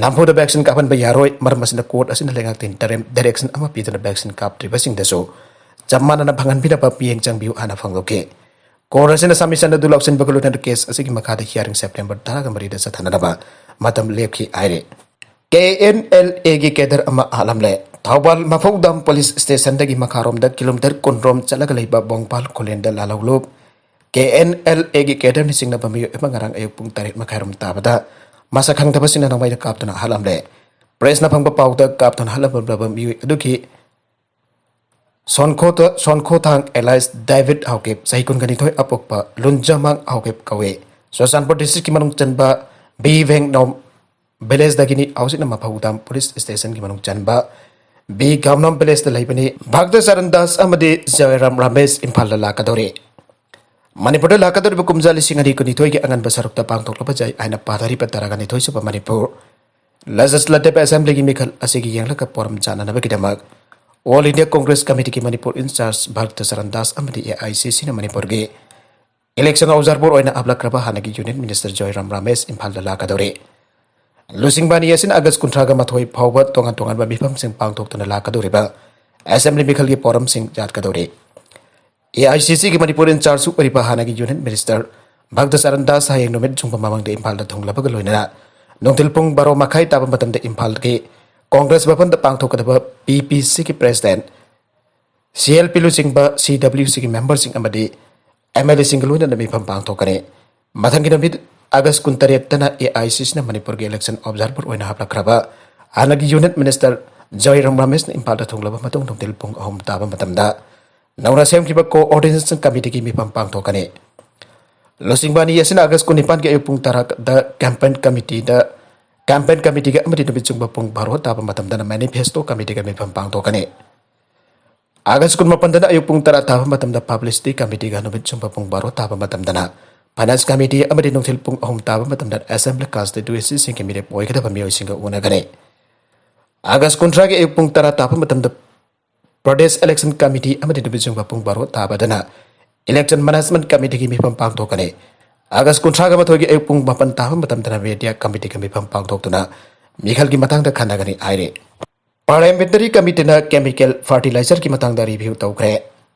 ꯅꯝꯐꯨꯗ ꯚꯦꯛꯁꯤꯟ ꯀꯥꯞꯍꯟꯕ ꯌꯥꯔꯣꯏ꯫ ꯃꯔꯝ ꯑꯁꯤꯅ ꯀꯣꯔꯠ ꯑꯁꯤꯅ ꯂꯩꯉꯥꯛꯇ ꯏꯟꯇꯔꯤꯝ ꯗꯥꯏꯔꯦꯛꯁꯟ ꯑꯃ ꯄꯤꯗꯨꯅ ꯚꯦꯛꯁꯤꯟ ꯀꯥꯞꯇ꯭ꯔꯤꯕꯁꯤꯡꯗꯁꯨ ꯆꯞ ꯃꯥꯟꯅꯅ ꯐꯪꯍꯟꯕꯤꯅꯕ ꯃꯤꯠꯌꯦꯡ ꯆꯪꯕꯤꯌꯨ ꯍꯥꯏꯅ ꯐꯣꯡꯗꯣꯛꯈꯤ꯫ ꯀꯣꯔꯠ ꯑꯁꯤꯅ ꯁꯕꯃꯤꯁꯟ ꯑꯗꯨ ꯂꯧꯁꯤꯟꯕꯒ ꯂꯣꯏꯅꯅ ꯀꯦꯁ ꯑꯁꯤꯒꯤ ꯃꯈꯥꯗ ꯍꯤꯌꯥꯔꯤꯡ ꯁꯦꯞꯇꯦꯝꯕꯔ ꯇꯔꯥꯒ ꯃꯔꯤꯗ ꯆꯠꯊꯅꯅꯕ ꯃꯇꯝ ꯂꯦꯞꯈꯤ ꯍꯥꯏꯔꯤ꯫ ꯀꯦ ꯑꯦꯟ ꯑꯦꯜ ꯑꯦꯒꯤ ꯀꯦꯗꯔ ꯑꯃ ꯍꯥꯠꯂꯝꯂꯦ꯫ ꯊꯧꯕꯥꯜ ꯃꯐꯧꯗꯥꯝ ꯄꯨꯂꯤꯁ ꯁ꯭ꯇꯦꯁꯟꯗꯒꯤ ꯃꯈꯥꯔꯣꯝꯗ ꯀꯤꯂꯣꯃꯤꯇꯔ ꯀꯨꯟꯔꯣꯝ ꯆꯠꯂꯒ ꯂꯩꯕ ꯕꯣꯡꯄꯥꯜ ꯈꯨꯂꯦꯟꯗ ꯂꯥꯜꯍꯧꯂꯨꯞ ꯀꯦ ꯑꯦꯟ ꯑꯦꯜ ꯑꯦꯒꯤ ꯀꯦꯗꯔꯅ ꯆꯤꯡꯅꯕ ꯃꯤꯑꯣꯏ ꯑꯃ ꯉꯔꯥꯡ ꯑꯌꯨꯛ ꯄꯨꯡ ꯇꯔꯦꯠ ꯃꯈꯥꯏꯔꯣꯝ ꯇꯥꯕꯗ ꯃꯁꯛ ꯈꯪꯗꯕꯁꯤꯡꯅ ꯅꯣꯡꯃꯩꯅ ꯀꯥꯞꯇꯨꯅ ꯍꯥꯠꯂꯝꯂꯦ꯫ ꯄ꯭ꯔꯦꯁꯅ ꯐꯪꯕ ꯄꯥꯎꯗ ꯀꯥꯞꯇꯨꯅ ꯍꯥꯠꯂꯝꯂꯕ ꯃꯤꯑꯣꯏ ꯑꯗꯨꯒꯤ ꯁꯣꯟꯈꯣꯇ-, ꯁꯣꯟꯈꯣꯊꯥꯡ ꯑꯦꯂꯥꯏꯁ ꯗꯦꯕꯤꯠ ꯍꯥꯎꯀꯤꯞ, ꯆꯍꯤ ꯀꯨꯟꯒ ꯅꯤꯊꯣꯏ, ꯑꯄꯣꯛꯄ ꯂꯨꯟꯖꯥꯃꯥꯡ ꯍꯥꯎꯀꯤꯞ ꯀꯧꯏ꯫ ꯆꯨꯔꯆꯥꯟꯄꯨꯔ ꯗꯤꯁꯇ꯭ꯔꯤꯛꯀꯤ ꯃꯅꯨꯡ ꯆꯟꯕ ꯕꯤ ꯚꯦꯡꯅꯣꯝ ꯚꯤꯂꯦꯖꯇꯒꯤꯅꯤ꯫ ꯍꯧꯖꯤꯛꯅ ꯃꯐꯧꯗꯥꯝ ꯄꯨꯂꯤꯁ ꯁ꯭ꯇꯦꯁꯟꯒꯤ ꯃꯅꯨꯡ ꯆꯟꯕ ꯕꯤ ꯒꯥꯝꯅꯣꯝ ꯚꯤꯂꯦꯖꯇ ꯂꯩꯕꯅꯤ꯫ ꯚꯛꯇ ꯆꯔꯟ ꯗꯥꯁ ꯑꯃꯗꯤ ꯖꯌꯔꯥꯝ ꯔꯥꯃꯦꯁ ꯏꯝꯐꯥꯜꯗ ꯂꯥꯛꯀꯗꯧꯔꯤ꯫ ꯃꯅꯤꯄꯨꯔꯗ ꯂꯥꯛꯀꯗꯧꯔꯤꯕ ꯀꯨꯝꯖꯥ ꯂꯤꯁꯤꯡ ꯑꯅꯤ ꯀꯨꯟꯅꯤꯊꯣꯏꯒꯤ ꯑꯉꯟꯕ ꯁꯔꯨꯛꯇ ꯄꯥꯡꯊꯣꯛꯂꯕ ꯌꯥꯏ ꯍꯥꯏꯅ ꯄꯥꯊꯔꯤꯕ ꯇꯔꯥꯒ ꯅꯤꯊꯣꯏ ꯁꯨꯕ ꯃꯅꯤꯄꯨꯔ Legislative Assemblyꯒꯤ ꯃꯤꯈꯜ ꯑꯁꯤꯒꯤ ꯌꯦꯡꯂꯒ ꯄꯣꯔꯝ ꯆꯥꯅꯅꯕꯒꯤꯗꯃꯛ All India Congress Committeeꯒꯤ Manipur in charge ꯚꯛꯇ Charan Das ꯑꯃꯗꯤ AICCꯅ ꯃꯅꯤꯄꯨꯔꯒꯤ election observer ꯑꯣꯏꯅ ꯍꯥꯞꯂꯛꯈ꯭ꯔꯕ ꯍꯥꯟꯅꯒꯤ Union Minister ꯖꯣꯏꯔꯥꯝ ꯔꯥꯃꯦꯁ ꯏꯝꯐꯥꯜꯗ ꯂꯥꯛꯀꯗꯧꯔꯤ꯫ ꯂꯨꯆꯤꯡꯕ ꯑꯅꯤ ꯑꯁꯤꯅ ꯑꯥꯒꯁ ꯀꯨꯟꯊ꯭ꯔꯥꯒ ꯃꯥꯊꯣꯏ ꯐꯥꯎꯕ ꯇꯣꯉꯥꯟ ꯇꯣꯉꯥꯟꯕ ꯃꯤꯐꯝꯁꯤꯡ ꯄꯥꯡꯊꯣꯛꯇꯨꯅ ꯂꯥꯛꯀꯗꯧꯔꯤꯕ Assembly ꯃꯤꯈꯜꯒꯤ ꯄꯣꯔꯝꯁꯤꯡ ꯌꯥꯠꯀꯗꯧꯔꯤ꯫ AICCꯒꯤ ꯃꯅꯤꯄꯨꯔ in charge ꯑꯣꯏꯔꯤꯕ ꯍꯥꯟꯅꯒꯤ Union Minister ꯚꯛꯇ ꯆꯔꯟ ꯗꯥꯁ ꯍꯌꯦꯡ ꯅꯨꯃꯤꯠ ꯌꯨꯡꯕ ꯃꯃꯥꯡꯗ ꯏꯝꯐꯥꯜꯗ ꯊꯨꯡꯂꯕꯒ ꯂꯣꯏꯅꯅ ꯅꯨꯡꯊꯤꯜ ꯄꯨꯡ ꯕꯥꯔꯣ ꯃꯈꯥꯏ ꯇꯥꯕ ꯃꯇꯝꯗ ꯏꯝꯐꯥꯜꯒꯤ Congress ꯚꯕꯟꯗ ꯄꯥꯡꯊꯣꯛꯀꯗꯕ PPCꯒꯤ President, CLP ꯂꯨꯆꯤꯡꯕ CWCꯒꯤ memberꯁꯤꯡ ꯑꯃꯗꯤ MLAꯁꯤꯡꯒ ꯂꯣꯏꯅꯅ ꯃꯤꯐꯝ ꯄꯥꯡꯊꯣꯛꯀꯅꯤ꯫ ꯃꯊꯪꯒꯤ ꯅꯨꯃꯤꯠ ꯑꯥꯒꯁ ꯀꯨꯟꯇꯔꯦꯠꯇꯅ AICCꯅ ꯃꯅꯤꯄꯨꯔꯒꯤ election observer ꯑꯣꯏꯅ ꯍꯥꯞꯂꯛꯈ꯭ꯔꯕ ꯍꯥꯟꯅꯒꯤ Union Minister ꯖꯣꯏꯔꯥꯝ ꯔꯥꯃꯦꯁꯅ ꯏꯝꯐꯥꯜꯗ ꯊꯨꯡꯂꯕ ꯃꯇꯨꯡ ꯅꯨꯡꯊꯤꯜ ꯄꯨꯡ ꯑꯍꯨꯝ ꯇꯥꯕ ꯃꯇꯝꯗ ꯅꯧꯅ ꯁꯦꯝꯈꯤꯕ Coordination Committeeꯒꯤ ꯃꯤꯐꯝ ꯄꯥꯡꯊꯣꯛꯀꯅꯤ꯫ ꯂꯨꯆꯤꯡꯕ ꯑꯅꯤ ꯑꯁꯤꯅ ꯑꯥꯒꯁ ꯀꯨꯟꯅꯤꯄꯥꯟꯒꯤ ꯑꯌꯨꯛ ꯄꯨꯡ ꯇꯔꯥꯗ campaign committeeꯗ, campaign committeeꯒ ꯑꯃꯗꯤ ꯅꯨꯃꯤꯠ ꯆꯨꯡꯕ ꯄꯨꯡ ꯕꯥꯔꯣ ꯇꯥꯕ ꯃꯇꯝꯗꯅ manifesto committeeꯒ ꯃꯤꯐꯝ ꯄꯥꯡꯊꯣꯛꯀꯅꯤ꯫ ꯑꯥꯒꯁ ꯀꯨꯟꯃꯥꯄꯟꯗꯅ ꯑꯌꯨꯛ ꯄꯨꯡ ꯇꯔꯥ ꯇꯥꯕ ꯃꯇꯝꯗ publicity committeeꯒ ꯅꯨꯃꯤꯠ ꯆꯨꯡꯕ ꯄꯨꯡ ꯕꯥꯔꯣ ꯇꯥꯕ ꯃꯇꯝꯗꯅ finance committee ꯑꯃꯗꯤ ꯅꯨꯡꯊꯤꯜ ꯄꯨꯡ ꯑꯍꯨꯝ ꯇꯥꯕ ꯃꯇꯝꯗ Assembly constituencyꯁꯤꯡꯒꯤ ꯃꯤꯔꯦꯞ ꯑꯣꯏꯒꯗꯕ ꯃꯤꯑꯣꯏꯁꯤꯡꯒ ꯎꯅꯒꯅꯤ꯫ ꯑꯥꯒꯁ ꯀꯨꯟꯊ꯭ꯔꯥꯒꯤ ꯑꯌꯨꯛ ꯄꯨꯡ ꯇꯔꯥ ꯇꯥꯕ ꯃꯇꯝꯗ Pradesh Election Committee ꯑꯃꯗꯤ ꯅꯨꯃꯤꯠ ꯆꯨꯡꯕ ꯄꯨꯡ ꯕꯥꯔꯣ ꯇꯥꯕꯗꯅ Election Management Committeeꯒꯤ ꯃꯤꯐꯝ ꯄꯥꯡꯊꯣꯛꯀꯅꯤ꯫ ꯑꯥꯒꯁ ꯀꯨꯟꯊ꯭ꯔꯥꯒ ꯃꯥꯊꯣꯏꯒꯤ ꯑꯌꯨꯛ ꯄꯨꯡ ꯃꯥꯄꯟ ꯇꯥꯕ ꯃꯇꯝꯗꯅ media committeeꯒ ꯃꯤꯐꯝ ꯄꯥꯡꯊꯣꯛꯇꯨꯅ ꯃꯤꯈꯜꯒꯤ ꯃꯇꯥꯡꯗ ꯈꯟꯅꯒꯅꯤ ꯍꯥꯏꯔꯤ꯫ Parliamentary Committeeꯅ chemical fertilizerꯒꯤ ꯃꯇꯥꯡꯗ review ꯇꯧꯈ꯭ꯔꯦ꯫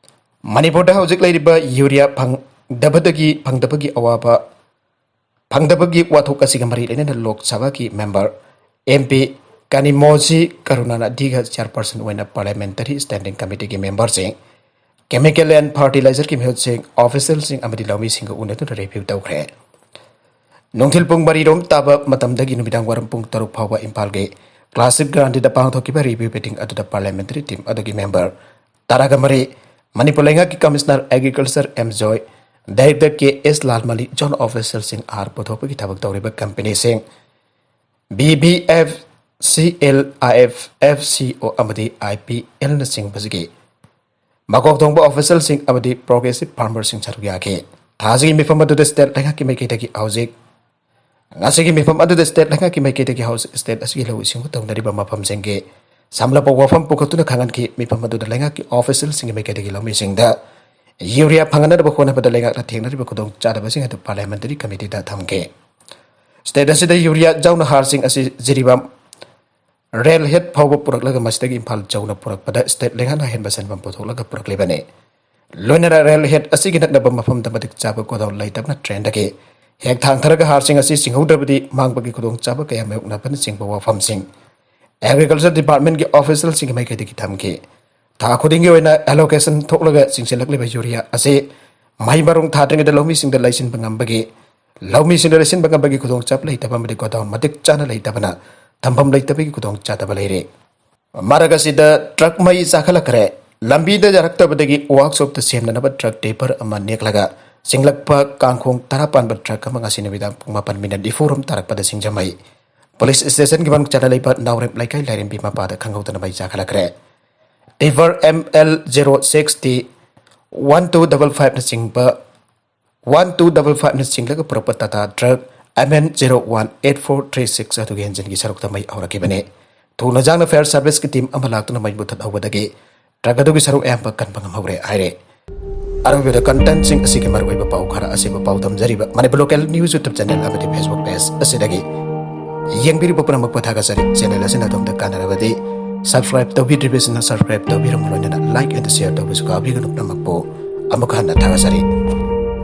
ꯃꯅꯤꯄꯨꯔꯗ ꯍꯧꯖꯤꯛ ꯂꯩꯔꯤꯕ urea ꯐꯪꯗꯕꯗꯒꯤ, ꯐꯪꯗꯕꯒꯤ ꯑꯋꯥꯕ, ꯐꯪꯗꯕꯒꯤ ꯋꯥꯊꯣꯛ ꯑꯁꯤꯒ ꯃꯔꯤ ꯂꯩꯅꯅ ꯂꯣꯛ ꯁꯚꯥꯒꯤ member MP ꯀꯅꯤꯃꯣꯖꯤ ꯀꯔꯨꯅꯥꯅꯤꯙꯤꯒ chairperson ꯑꯣꯏꯅ Parliamentary Standing Committeeꯒꯤ memberꯁꯤꯡ, chemical and fertilizerꯒꯤ ꯃꯤꯍꯨꯠꯁꯤꯡ, officialꯁꯤꯡ ꯑꯃꯗꯤ ꯂꯧꯃꯤꯁꯤꯡꯒ ꯎꯅꯗꯨꯅ review ꯇꯧꯈ꯭ꯔꯦ꯫ ꯅꯨꯡꯊꯤꯜ ꯄꯨꯡ ꯃꯔꯤꯔꯣꯝ ꯇꯥꯕ ꯃꯇꯝꯗꯒꯤ ꯅꯨꯃꯤꯗꯥꯡ ꯋꯥꯏꯔꯝ ꯄꯨꯡ ꯇꯔꯨꯛ ꯐꯥꯎꯕ ꯏꯝꯐꯥꯜꯒꯤ Classic Grandeꯗ ꯄꯥꯡꯊꯣꯛꯈꯤꯕ review meeting ꯑꯗꯨꯗ parliamentary team ꯑꯗꯨꯒꯤ member ꯇꯔꯥꯒ ꯃꯔꯤ, ꯃꯅꯤꯄꯨꯔ ꯂꯩꯉꯥꯛꯀꯤ Commissioner Agriculture M ꯖꯣꯏ, Director ꯀꯦ ꯑꯦꯁ ꯂꯥꯜꯃꯂꯤ, zone officialꯁꯤꯡ, ꯍꯥꯔ ꯄꯨꯊꯣꯛꯄꯒꯤ ꯊꯕꯛ ꯇꯧꯔꯤꯕ companyꯁꯤꯡ, BVFCL, IFFCO ꯑꯃꯗꯤ IPLꯅꯆꯤꯡꯕꯁꯤꯒꯤ ꯃꯀꯣꯛ ꯊꯣꯡꯕ officialꯁꯤꯡ ꯑꯃꯗꯤ progressive farmerꯁꯤꯡ ꯁꯔꯨꯛ ꯌꯥꯈꯤ꯫ ꯊꯥꯁꯤꯒꯤ ꯃꯤꯐꯝ ꯑꯗꯨꯗ state ꯂꯩꯉꯥꯛꯀꯤ ꯃꯥꯏꯀꯩꯗꯒꯤ ꯍꯧꯖꯤꯛ ꯉꯁꯤꯒꯤ ꯃꯤꯐꯝ ꯑꯗꯨꯗ ꯁ꯭ꯇꯦꯠ ꯂꯩꯉꯥꯛꯀꯤ ꯃꯥꯏꯀꯩꯗꯒꯤ ꯍꯥꯎꯁ ꯁ꯭ꯇꯦꯠ ꯑꯁꯤꯒꯤ ꯂꯧꯎ ꯁꯤꯡꯎ ꯇꯧꯅꯔꯤꯕ ꯃꯐꯝꯁꯤꯡꯒꯤ ꯁꯝꯂꯞꯄ ꯋꯥꯐꯝ ꯄꯨꯈꯠꯇꯨꯅ ꯈꯪꯍꯟꯈꯤ꯫ ꯃꯤꯐꯝ ꯑꯗꯨꯗ ꯂꯩꯉꯥꯛꯀꯤ ꯑꯣꯐꯤꯁꯤꯌꯦꯜꯁꯤꯡꯒꯤ ꯃꯥꯏꯀꯩꯗꯒꯤ ꯂꯧꯃꯤꯁꯤꯡꯗ ꯌꯨꯔꯤꯌꯥ ꯐꯪꯍꯟꯅꯕ ꯍꯣꯠꯅꯕꯗ ꯂꯩꯉꯥꯛꯅ ꯊꯦꯡꯅꯔꯤꯕ ꯈꯨꯗꯣꯡꯆꯥꯗꯕꯁꯤꯡ ꯑꯗꯨ ꯄꯥꯔꯂꯤꯌꯥꯃꯦꯟꯇꯔꯤ ꯀꯃꯤꯇꯤꯗ ꯊꯝꯈꯤ꯫ ꯁ꯭ꯇꯦꯠ ꯑꯁꯤꯗ ꯌꯨꯔꯤꯌꯥ ꯌꯥꯎꯅ ꯍꯥꯔꯁꯤꯡ ꯑꯁꯤ ꯖꯤꯔꯤꯕꯥꯝ ꯔꯦꯜ ꯍꯦꯗ ꯐꯥꯎꯕ ꯄꯨꯔꯛꯂꯒ ꯃꯁꯤꯗꯒꯤ ꯏꯝꯐꯥꯜ ꯌꯧꯅ ꯄꯨꯔꯛꯄꯗ ꯁ꯭ꯇꯦꯠ ꯂꯩꯉꯥꯛꯅ ꯑꯍꯦꯟꯕ ꯁꯦꯟꯐꯝ ꯄꯨꯊꯣꯛꯂꯒ ꯄꯨꯔꯛꯂꯤꯕꯅꯤ꯫ ꯂꯣꯏꯅꯅ ꯔꯦꯜ ꯍꯦꯗ ꯑꯁꯤꯒꯤ ꯅꯛꯅꯕ ꯃꯐꯝꯗ ꯃꯇꯤꯛ ꯆꯥꯕ ꯒꯣꯗꯥꯎꯟ ꯂꯩꯇꯕꯅ ꯇ꯭ꯔꯦꯟꯗꯒꯤ ꯍꯦꯛ ꯊꯥꯡꯊꯔꯒ ꯍꯥꯔꯁꯤꯡ ꯑꯁꯤ ꯆꯤꯡꯍꯧꯗ꯭ꯔꯕꯗꯤ ꯃꯥꯡꯕꯒꯤ ꯈꯨꯗꯣꯡꯆꯥꯕ ꯀꯌꯥ ꯃꯥꯌꯣꯛꯅꯕꯅꯆꯤꯡꯕ ꯋꯥꯐꯝꯁꯤꯡ ꯑꯦꯒ꯭ꯔꯤꯀꯜꯆꯔ ꯗꯤꯄꯥꯔꯠꯃꯦꯟꯒꯤ ꯑꯣꯐꯤꯁꯤꯌꯦꯜꯁꯤꯡꯒꯤ ꯃꯥꯏꯀꯩꯗꯒꯤ ꯊꯝꯈꯤ꯫ ꯊꯥ ꯈꯨꯗꯤꯡꯒꯤ ꯑꯣꯏꯅ ꯑꯦꯂꯣꯀꯦꯁꯟ ꯊꯣꯛꯂꯒ ꯆꯤꯡꯁꯤꯜꯂꯛꯂꯤꯕ ꯌꯨꯔꯤꯌꯥ ꯑꯁꯤ ꯃꯍꯩ ꯃꯔꯣꯡ ꯊꯥꯗ꯭ꯔꯤꯉꯩꯗ ꯂꯧꯃꯤꯁꯤꯡꯗ ꯂꯩꯁꯤꯟꯕ ꯉꯝꯕꯒꯤ ꯂꯧꯃꯤꯁꯤꯡꯗ ꯂꯩꯁꯤꯟꯕ ꯉꯝꯕꯒꯤ ꯈꯨꯗꯣꯡꯆꯥꯕ ꯂꯩꯇꯕ ꯑꯃꯗꯤ ꯒꯣꯗꯥꯎꯟ ꯃꯇꯤꯛ ꯆꯥꯅ ꯂꯩꯇꯕꯅ ꯊꯝꯐꯝ ꯂꯩꯇꯕꯒꯤ ꯈꯨꯗꯣꯡꯆꯥꯗꯕ ꯂꯩꯔꯦ꯫ ꯃꯔꯛ ꯑꯁꯤꯗ ꯇ꯭ꯔꯛ ꯃꯩ ꯆꯥꯈꯠꯂꯛꯈ꯭ꯔꯦ꯫ ꯂꯝꯕꯤꯗ ꯌꯥꯔꯛꯇꯕꯗꯒꯤ ꯋꯥꯔꯛꯁꯣꯞꯇ ꯁꯦꯝꯅꯅꯕ ꯇ꯭ꯔꯛ ꯇꯤꯄꯔ ꯑꯃ ꯅꯦꯛꯂꯒ ꯆꯤꯡꯂꯛꯄ ꯀꯥꯡꯈꯣꯡ ꯇꯔꯥ ꯄꯥꯟꯕ ꯇ꯭ꯔꯛ ꯑꯃ ꯉꯁꯤ ꯅꯨꯃꯤꯗꯥꯡ ꯄꯨꯡ ꯃꯥꯄꯟ ꯃꯤꯅꯠ ꯅꯤꯐꯨ ꯔꯣꯝ ꯇꯥꯔꯛꯄꯗ ꯁꯤꯡꯖꯃꯩ ꯄꯨꯂꯤꯁ ꯁ꯭ꯇꯦꯁꯟꯒꯤ ꯃꯅꯨꯡ ꯆꯪꯅ ꯂꯩꯕ ꯅꯥꯎꯔꯦꯝ ꯂꯩꯀꯥꯏ ꯂꯥꯏꯔꯦꯝꯕꯤ ꯃꯄꯥꯗ ꯈꯪꯍꯧꯗꯅ ꯃꯩ ꯆꯥꯈꯠꯂꯛꯈ꯭ꯔꯦ꯫ Tipper M L zero six T one two double ꯐꯥꯏꯚꯅꯆꯤꯡꯕ ꯋꯥꯟ ꯇꯨ ꯗꯕꯜ ꯐꯥꯏꯚꯅ ꯆꯤꯡꯂꯒ ꯄꯨꯔꯛꯄ Tata truck M N zero one eight four three six ꯑꯗꯨꯒꯤ ꯏꯟꯖꯤꯟꯒꯤ ꯁꯔꯨꯛꯇ ꯃꯩ ꯍꯧꯔꯛꯈꯤꯕꯅꯤ꯫ ꯊꯨꯅ ꯖꯥꯡꯅ ꯐꯥꯌꯔ ꯁꯥꯔꯚꯤꯁꯀꯤ ꯇꯤꯝ ꯑꯃ ꯂꯥꯛꯇꯨꯅ ꯃꯩ ꯃꯨꯊꯠꯍꯧꯕꯗꯒꯤ ꯇ꯭ꯔꯛ ꯑꯗꯨꯒꯤ ꯁꯔꯨꯛ ꯑꯌꯥꯝꯕ ꯀꯟꯕ ꯉꯝꯍꯧꯔꯦ ꯍꯥꯏꯔꯦ꯫ ꯑꯔꯣꯏꯕꯗ ꯀꯟꯇꯦꯟꯠꯁꯤꯡ ꯑꯁꯤꯒꯤ ꯃꯔꯨꯑꯣꯏꯕ ꯄꯥꯎ ꯈꯔ ꯑꯁꯤꯕꯨ ꯄꯥꯎꯗꯝꯖꯔꯤꯕ ꯃꯅꯤꯄꯨꯔ ꯂꯣꯀꯦꯜ ꯅ꯭ꯌꯨꯁ ꯌꯨꯇ꯭ꯌꯨꯕ ꯆꯦꯅꯦꯜ ꯑꯃꯗꯤ ꯐꯦꯁꯕꯨꯛ ꯄꯦꯖ ꯑꯁꯤꯗꯒꯤ ꯌꯦꯡꯕꯤꯔꯤꯕ ꯄꯨꯝꯅꯃꯛꯄꯨ ꯊꯥꯒꯠꯆꯔꯤ꯫ ꯆꯦꯅꯦꯜ ꯑꯁꯤꯅ ꯑꯗꯣꯝꯗ ꯀꯥꯟꯅꯔꯕꯗꯤ ꯁꯕꯁꯀ꯭ꯔꯥꯏꯕ ꯇꯧꯕꯤꯗ꯭ꯔꯤꯕꯁꯤꯡꯅ ꯁꯕꯁꯀ꯭ꯔꯥꯏꯕ ꯇꯧꯕꯤꯔꯝꯃꯨ, ꯂꯣꯏꯅꯅ ꯂꯥꯏꯛ ꯑꯦꯟ ꯁꯤꯌꯔ ꯇꯧꯕꯁꯨ ꯀꯥꯎꯕꯤꯒꯅꯨ꯫ ꯄꯨꯝꯅꯃꯛꯄꯨ ꯑꯃꯨꯛ ꯍꯟꯅ ꯊꯥꯒꯠꯆꯔꯤ꯫